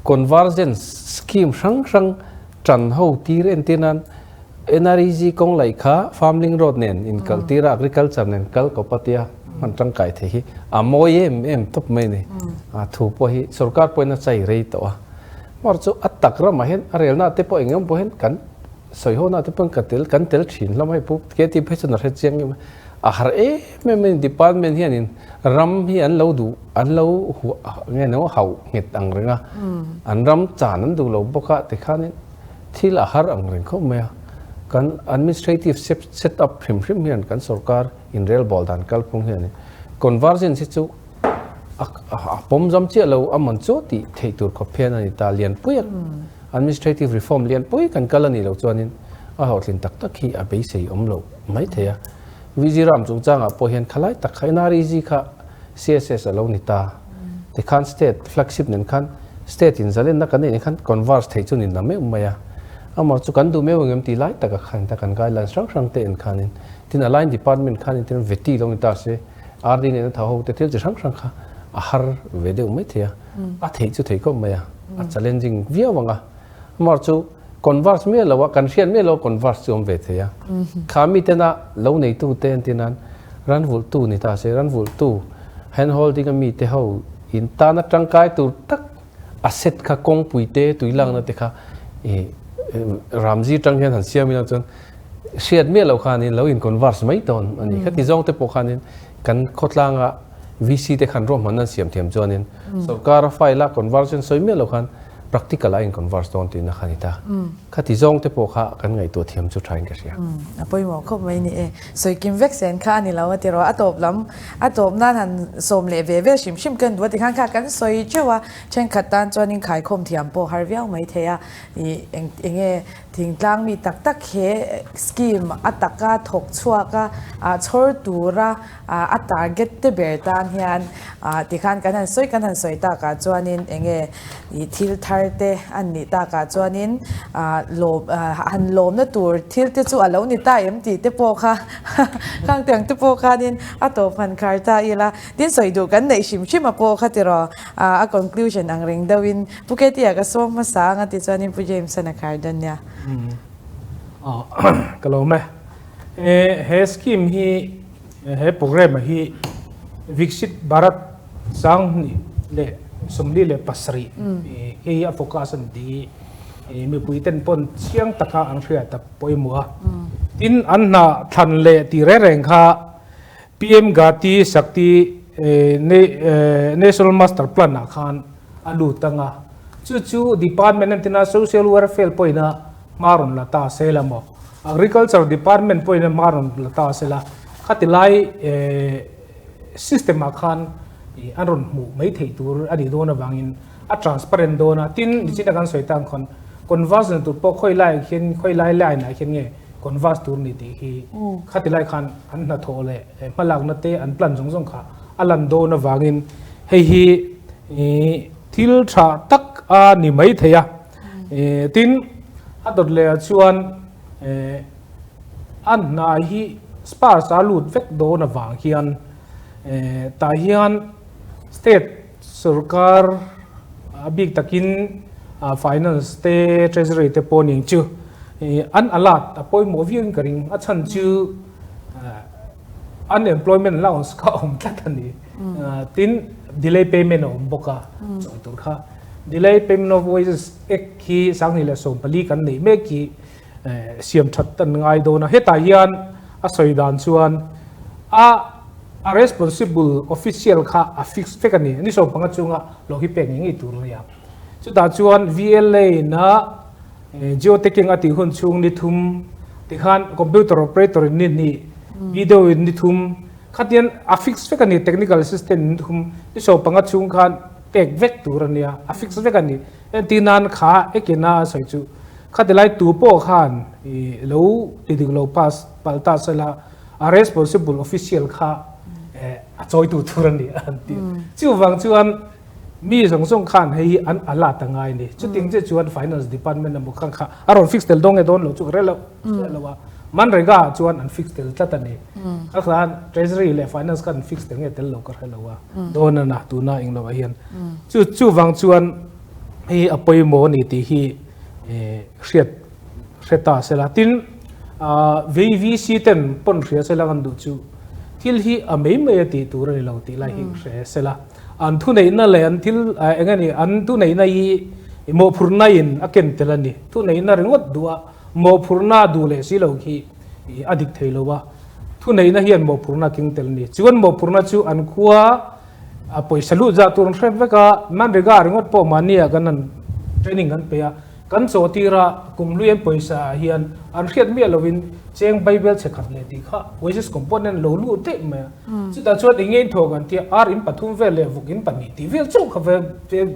convergence scheme hrang hrang tan ho tir entir nan NREG kawng laih kha Farmling Road nen inkal tir a, Agriculture nen kal kawp a tia hman tangkai thei hi a mawi em em tawp mai a ni. A thu pawh hi sorkar pawhin a chai rei tawh a. Amaherawhchu chu a tak ramah hian a relna te pawh eng emaw pawh hian kan sawi ho na te pawhin ka tel kan tel thin hlawm a hei pu KT phei chuan a hre chiang em a. A har em em a ni department hianin ram hi an lo duh an lo nge no hauh nghet ang reng a, an ram chan an duh lo bawk a tikhanin Thil a har ang reng khawp mai a, kan administrative set up hrim hrim hian kan sorkar inrelbawl dan kalphung hianin convergence hi chu a pawm zam chiah lo a man chu tih theih tur khawp hian a ni ta lianpui a, administrative reform lianpui kan kal a nih loh chuanin a hlawhtlin tak tak hi a beisei awm loh mai thei a. VG Ram chungchangah pawh hian khalai tak kha NREG kha CSS a lo ni ta. Tikhan state flagship nen khan state in zalenna kan neih nen khan converse theih chu ni na meuh mai a. Amah chu kan duh meuh engem tih lai taka khan ta kan guidelines hrang hrang te en khanin tin a line department khanin tin veti lo ni ta se RD nena tho ho te thil chi hrang hrang kha a har ve deuh mai thei a. A theih chu thei khawp mai a. A challenging viau ang a. Amah chu converse miah lo a kan hriat miah lo a converse chu awm ve thei a. Kha mi tena lo neitu te an ti nan ran vulhtu ni ta se, ran vulhtu hand holding a mi te ho in tana tangkai tur tak asset kha kawngpui te tui lakna te kha i Ramji tang hian han siam ila chuan hriat miah lo khanin lo in converse mai dawn a ni. Khati zawng te pawh khanin kan khawtlanga VC te khan ruahmanna an siam thiam chuanin sorkara file a conversion sawi miah lo khan practical a in converse dawn tihna kha a ni ta. Khati zawng te pawh kha kan ngaihtuah thiam chu thain ka hria. A pawimawh khawp mai ni e. Sawi kim vek sen kha a ni lo a ti rawh. A tawp lam, a tawp nan han sawm leh ve ve hrim hrim ka duh a ti khan kha kan sawi teuh a, thenkhat tan chuan in khaikhawm thiam pawh har viau mai thei a. Ih eng enge Thingtlang mi tak tak he scheme a taka thawk chhuak a, chhawr tura a target te ber tan hian tikhan kan han sawi kan han sawi takah chuanin enge ih thil thar te an nih takah chuanin lawm han lawmna tur thil te chu a lo ni ta em tih te pawh kha khang tiang te pawh khanin a tawp han khar ta ila tin sawi duh kan neih hrim hrim a pawh kha tiraw a conclusion ang reng deuhin Pu Katie-a ka sawm hmasa ang a ti chuanin Pu James-an a khar dawn nia. Ka lo me. He scheme hi, he programme hi Viksit Bharat 2047 hei hi a focus a ni tih hi mipui ten pawn chiang taka an hriat a pawimawh a. Tin, an hna thlan leh tih reng reng kha PM Gati Shakti National Master Plan ah khan a lut ang a, chu chu Department entina Social Welfare pawhin a hma rawn la ta se la maw, Agriculture Department pawhin a hma rawn la ta se la, khati lai system ah khan an rawn hmuh mai theih tur a nih dawn avangin a transparent dawn a, tin nichina kan sawi tan khawn conversion tur pawh khawi lai khian khawi lai line ah khian nge converse tur ni tih hi khati lai khan an hnathawh leh hmalakna te an plan zawng zawng kha a lan dawn avangin hei hi thil tha tak a ni mai thei a. Tin, a dawt leh ah chuan a hna hi sparse a lut vek dawn avang hian tah hian state sorkar a bik takin finance te treasury te pawh ning chu an alert a pawimawh viau in ka ring. A chhan chu unemployment allowance kha a awm tlat a ni. Tin, delay payment a awm bawk a, chawi tur kha. Delay payment of wages act hi 2014 kan neih mek hi siam that an ngai dawn a. Hetah hian a sawi dan chuan a a responsible official kha a fix vek a ni. Ni 15 chunga lo hi pek ngei ngei tur a nia. Chutah chuan VLA ina geotagging a tih hun chhung ni thum tikhan computer operator in ni hnih, video in ni thum khatian a fix vek a ni. Technical assistant ni thum ni 15 chhung khan pek vek tur a nia, a fix vek a ni. Entir nan kha ekina a sawi chu khatilai tu pawh khan i lo ti dik lo pass palh ta sela a responsible official kha a chawi tu tur a ni an ti. Chuvang chuan mi zawng zawng khan hei hi an ala ta ngai a ni. Chuting che chuan finance department emaw khan kha a rawn fix tel dawn nge dawn lo chu ka hre lo hre lo a. Manrega ah chuan an fix tel tlat a ni. Kha khan treasury leh finance khan an fix tel nge tel lo ka hre lo a. Dawn a na tuna eng lo ah hian. Chu chuvang chuan hei a pawimawh a ni tih hi hriat hre ta sela. Tin, VVC ten pawn hria sela kan duh chu thil hi a mai mai a tih tur a ni lo tih lai hi hre sela. An thuneihna leh an thil eng nge ni an thuneihna hi mawhphurhna in a ken tel a ni. Thuneihna ringawt duh a mawhphurhna duh leh si lo khi a dik thei lo a. Thuneihna hian mawhphurhna a keng tel a ni. Chuan mawhphurhna chu an khua a pawisa lut zah tur an hret vek a, Manrega ringawt pawh mahnia kan han training kan pe a, kan chaw tir a, kum hlui an pawisa ah hian an hriat miah lovin cheng Bible chhe khat leh tih kha wages component lo lut daih mai a. Chutah chuan eng nge in thawk an tia, ar in pathum vel leh vawk in pahnih tih vel chauh kha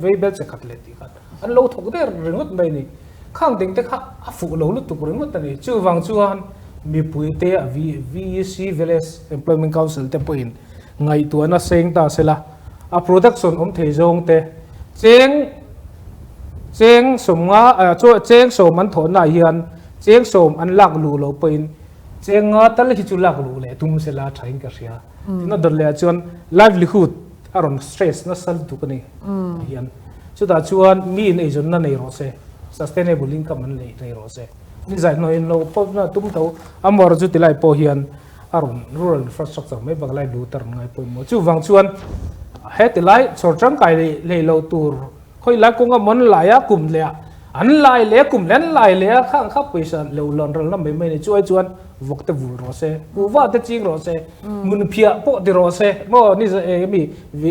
Bible chhe khat leh tih kha an lo thawk der ringawt mai a ni. Khang ding te kha a fuh lo lutuk ringawt a ni. Chuvang chuan mipui te a VEC Village Employment Council te pawhin Ngaihtuahna seng ta sela, a production awm thei zawng te cheng cheng sawmnga cheng sawm an thawhna ah hian cheng sawm an lak luh loh pawhin cheng nga tal hi chu lak luh leh tum sela tha in ka hria. Tin a dawt leh ah chuan livelihood a rawn stress nasa lutuk a ni hian chutah chuan mi in eizawnna nei rawh se, sustainable income an nei rawh se. Ni zai hnuaiin lo pawh tum tho a mawr chu tilai pawh hian a rawn rural infrastructure mai bak lai lut a rawn ngai pawimawh. Chuvang chuan heti lai chhawr tangkai leh hlei lo tur khawi lai kawnga mawn laia kum leh An lai leh a kum leh an lai leh a khang kha pawisa lo lawn ral na mai mai ni chu ai chuan vawk te vul rawh se, kuhva te ching rawh se, hmun phiah pawh ti rawh se maw ni hemi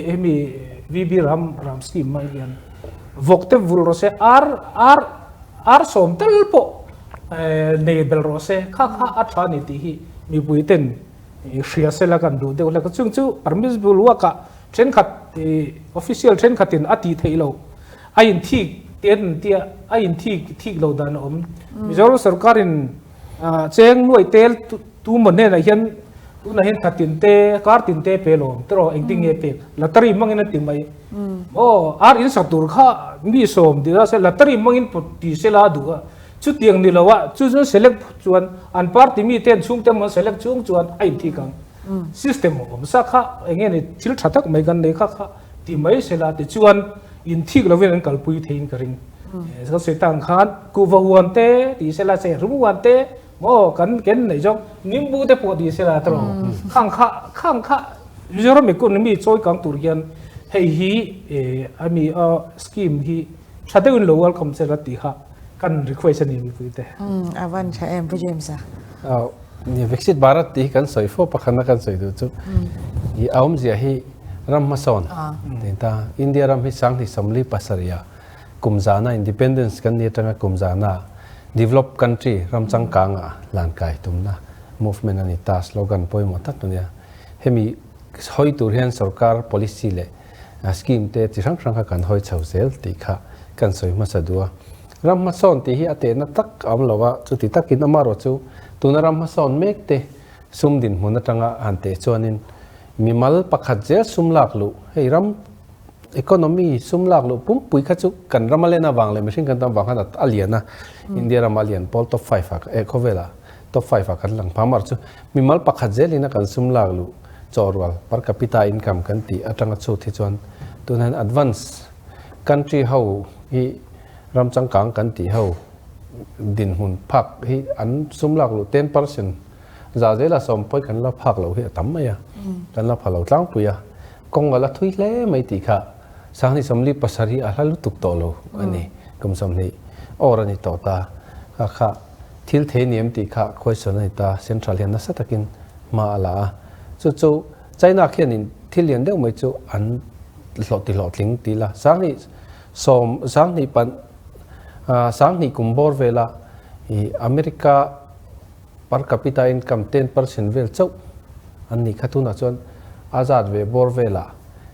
hemi VB ram ram scheme mai hian vawk te vul rawh se ar ar ar sawm tel pawh nei bel rawh se kha kha a tha ni tih hi mipui ten hria sela kan duh deuh hlek a chung chu permissible work ah thenkhat official thenkhatin a tih theih loh A inthik te an tia a inthik thik lo dan a awm. Mizoram sorkarin cheng nuai tel tu maw hnenah hian tunah hian thla tin te kar tin te pe lawm tiraw engtin nge pek lottery hmangin a ti mai. Aw ar in sak tur kha mi sawm ti ta se lottery hmangin ti sela a duh a chutiang ni lo a chu chuan select chuan an party mi te an chhungte emaw an select chhung chuan a inthik ang. System a awm sa kha eng nge ni thil tha tak mai kan nei kha kha Ti mai sela tichuan inthik lovin an kalpui theiin ka ring. Kan sawi tak ang khan kuhva huan te ti sela che rum huan te maw kan ken nei zawk nimbu te pawh ti sela tawh khang kha khang kha Mizoram economy chawi kang tur hian hei hi ami a scheme hi tha deuhin lo welcome sela tih kha kan request a ni mipui te. A van tha em Pu James a. Viksit Bharat tih hi kan sawi fo pakhatna kan sawi duh chu i awmzia hi ram hmasawn tiin ta India ram hi sanghnih sawmli pasarih ah kum zana independence kan ni atanga kum zana develop country ram changkang ah lan kai tumna movement a ni ta slogan pawimawh tak a nia hemi hawi tur hian sorkar policy leh scheme te chi hrang hrang kha kan hawi chho zel tih kha kan sawi hmasa duh a. Ram hmasawn tih hi a tehna tak a awm lo a, chuti takin amarawh chu tuna ram hmasawn mek te sum dinhmun atanga han teh chuanin mimal pakhat zel sum lak luh, hei ram economy sum lak luh pumpui kha chu kan ram a len avang leh mihring kan tam avang khan a lian a, India rama a lian pawl top five ah eh khawvela top five ah kan lang phah amarawh chu mimal pakhat zelin a kan sum lak luh chawhrual per capita income kan tih atanga chhut hi chuan tunah hian advance country ho hi Ram changkang kan tih ho dinhmun phak hi an sum lak luh 10% za zela sawm pawi kan la phak loh hi a tam mai a, kan la pha lo tlangpui a, kawng a la thui hle mai tih kha Sanghnih 47 a hla lutuk tawh lo a ni, kum 20 awr a ni tawh ta, kha kha thil thei ni em tih kha question a ni ta, Central hian nasa takin hma a la a, chu chu China khianin thil lian deuh mai chu an hlawh ti hlawhtling ti la, Sanghnih Sawm 20 pan 20 kum bawr vela i America per capita income 10% vel chauh an nih kha tunah chuan a zat ve bawr velah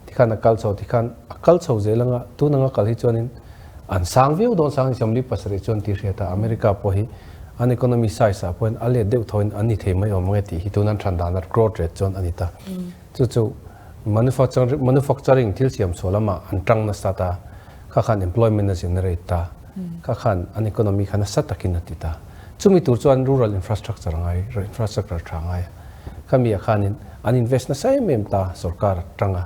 tikhan a kal chho tikhan a kal chho zel anga tun anga kal hi chuanin an sang viau dawn 27 chuan tih hriat a America pawh hi an economy size ah pawhin a let deuh thawin an ni thei mai awm ang e tih hi tun an than dan a growth rate chuan a ni ta chu chu Manufacturing thil siam chhuah lamah an tang nasa ta, kha khan employment a generate ta, kha khan an economy kha nasa takin a ti ta. Chumi tur chuan rural infrastructure a ngai, infrastructure tha a ngai a. Khami ah khanin an invest nasa em em ta sorkar atang a.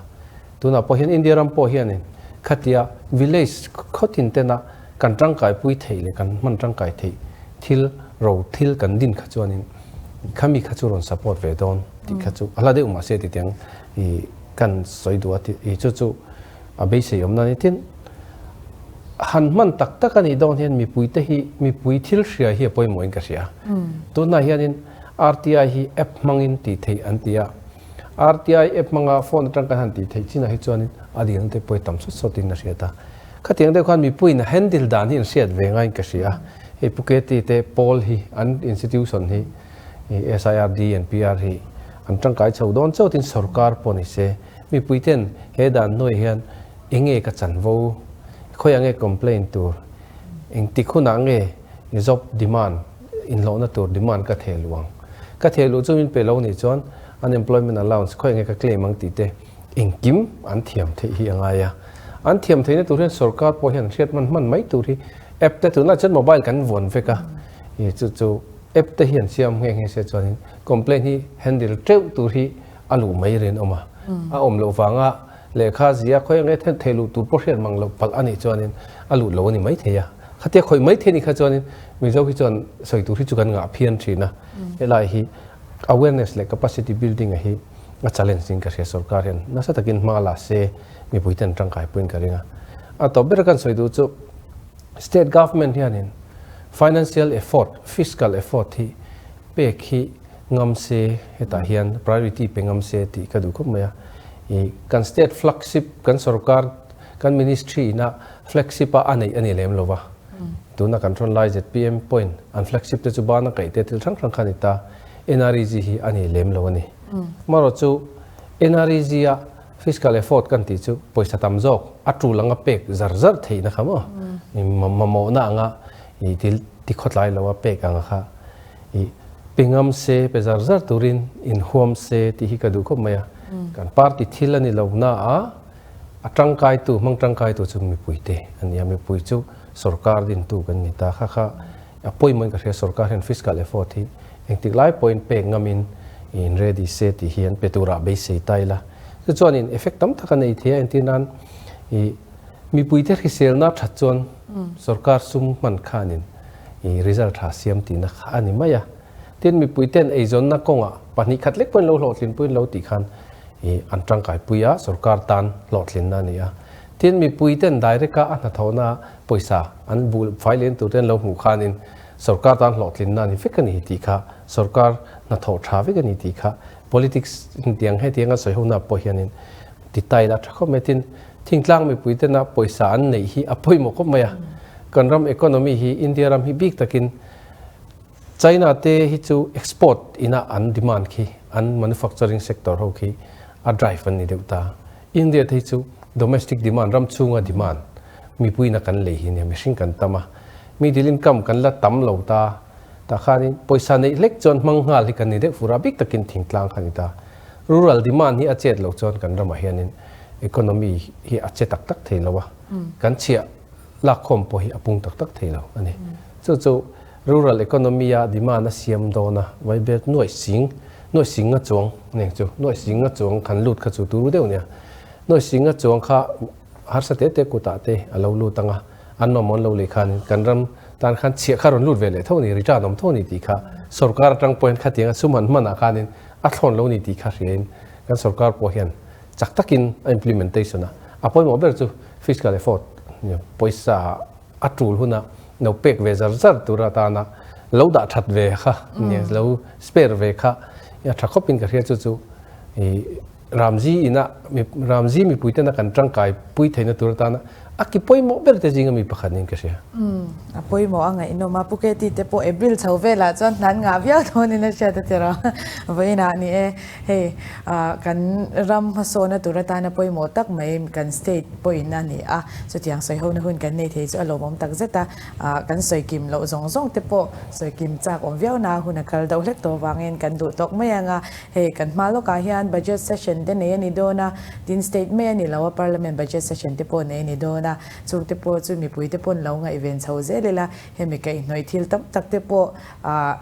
Tunah pawh hian India ram pawh hianin khatia village khawtin tena kan tangkaipui theih leh kan hman tangkai theih thil ro thil kan din kha chuanin khami kha chu rawn support ve dawn tih kha chu a hla deuh mahse ti tiang i kan sawi duh a ti i chu chu a beisei awm na ni tin han hman tak tak a nih dawn hian mipui te hi mipui thil hria hi a pawimawh in ka hria tunah hianin RTI hi app hmangin tih theih an ti a RTI app hmanga phone atang kan han tih theih chinah hi chuanin a dilna te pawh hi tam sawt sawtin a hriat a khatiang deuh khan mipuiin a handle dan hi an hriat ve ngaiin ka hria hei Pu Keti te pawl hi an institution hi SIRD and PR hi an tangkai chho dawn chauh tin sorkar pawh ni se mipui ten he dan hnuai hian enge ka chanvo khawiah nge complaint tur engtik hunah nge job demand inhlawhna tur demand ka theh luh ang ka theh luh chu min pe lo nih chuan unemployment allowance khawiah nge ka claim ang tih te engkim an thiam theih hi a ngai a an thiam theihna tur hian sorkar pawh hian hriat hman hman mai tur hi app te tunah chuan mobile kan vuan vek a chu chu App te hian siam nghe nghe se chuanin complaint hi handle teuh tur hi a luh mai rin awm a. A awm loh vanga lehkha zia khawi ange then thei luh tur pawh hriat mang loh palh a nih chuanin a luh lo a ni mai thei a. Khatia khawih mai thei ni kha chuanin Mizo hi chuan sawi tur hi chu kan ngah phian thin a. Helai hi awareness leh capacity building a hi a challenge in ka hria sorkar hian nasa takin hma la se mipui ten tangkai puiin ka ring a. A tawp ber kan sawi duh chu. State government hianin financial effort, fiscal effort hi pek hi ngam se, hetah hian priority pe ngam se tih ka duh khawp mai a. I kan state flagship kan sorkar kan ministry ina flagship a a neih a ni lem lo va. Tuna kan rawn lai zpm point an flagship te chu bana kaih te thil hrang hrang kha a ni ta. NREG hi a ni lem lo a ni. Amaherawhchu NREG a Fiscal effort kan tih chu pawisa tam zawk a tul anga pek zar zar theihna kha maw? Mamawhna anga i thil ti khawtlai lo a pek anga kha i pe ngam se, pe zar zar turin inhuam se tih hi ka duh khawp mai a. Kan party thil a ni lo na a, a tangkaitu, hmang tangkaitu chu mipuite a ni a, mipui chu sorkar dintu kan ni ta. Kha kha a pawimawhin ka hria sorkar hian fiscal effort hi engtik lai pawhin pek ngamin in ready se tih hi an pe turah beisei ta ila. Chu chuanin effect tam tak a nei thei a, entir nan i mipuite hriselna that chuan sorkar sum hman khanin i result tha siam tihna kha a ni mai a. Tin, mipuiten eizawnna kawngah pahnih khat lek pawhin lo hlawhtlin puiin lo tih khan i an tangkai pui a, sorkar tan hlawhtlinna a ni a. Tin, mipuiten direct a a hnathawhna pawisa an bul fai len tur te an lo hmuh khanin sorkar tan hlawhtlinna a ni vek a ni tih kha sorkar hnathawh tha vek a ni tih kha Politics tiang hetianga sawi ho na pawh hianin ti ta ila tha khawp mai. Tin, thingtlang mipui tena pawisa an neih hi a pawimawh khawp mai a. Kan ram economy hi India ram hi bik takin China te hi chu export ina an demand khi an manufacturing sector ho khi a drive an ni deuh ta. India te hi chu domestic demand ram chhunga demand mipuina kan lei hi nia mihring kan tam a. Middle income kan la tam lo ta. Tah khanin pawisa neih hlek chuan hmang nghal hi kan ni deuh fur a, bik takin thingtlang kha ni ta. Rural demand hi a chet loh chuan kan ramah hianin economy hi a che tak tak thei lo a, kan chhiah lakkhawm pawh hi a pung tak tak thei lo a ni. Chu chu rural economy a demand a siam dawn a, vaibet nuaih sing, nuaih sing a chuang neng chu, nuaih sing a chuang kan lut kha chu turu deuh nia. Nuaih sing a chuang kha harsa te te kutah te a lo lut ang a, an mamawh an lo lei khanin kan ram tan khan chhiah kha rawn lut ve leh tho a ni, return awm tho a ni tih kha sorkar atang pawhin khatianga sum han hmanah khanin a thlawn lo a ni tih kha hriain kan sorkar pawh hian chak takin a implementation a, a pawimawh ber chu fiscal effort pawisa a tul huna lo pek ve zar zar tur atana lo dah that ve kha lo spare ve kha a tha khawpin ka hria chu chu Ramzi ina Ramzi mipui tena kan tangkai pui theihna tur atana a ki pawimawh ber te zinga mi pakhat niin ka hria. Umm a pawimawh a ngaihnawm a, Pu Keti te pawh April chho velah chuan hnan ngah viau dawnin a hriat a tirh a, vawiinah ni e, hei kan ram hmasawna tur atana pawimawh tak mai kan state pawhin a ni a, chutiang sawihona hun kan nei thei chu a lawmawm tak zet a, kan sawi kim loh zawng zawng te pawh sawi kim chak awm viau na hun a kal deuh hlek tawh avangin kan duh tawk mai ang a. Hei kan hma lawkah hian budget session te nei a ni dawn a, tin state mai a ni lo a, parliament budget session te pawh nei a ni dawn a, chung te pawh chu mipui te pawn lo ngaihven chho zel ila, hemi kaihhnawih thil tam tak te pawh ah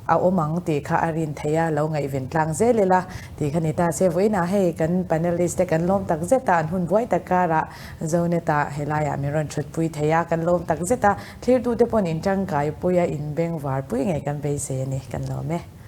a awm ang tih kha a rin theih a, lo ngaihven tlang zel ila tih kha ni ta se. Vawiinah hei kan panelist te kan lawm tak zet a, an hun buai tak karah Zonet ah helaiah min rawn thutpui thei a, kan lawm tak zet a, thlirtute pawn in tangkaipui a, in bengvarpui ngei kan beisei a ni, kan lawm e.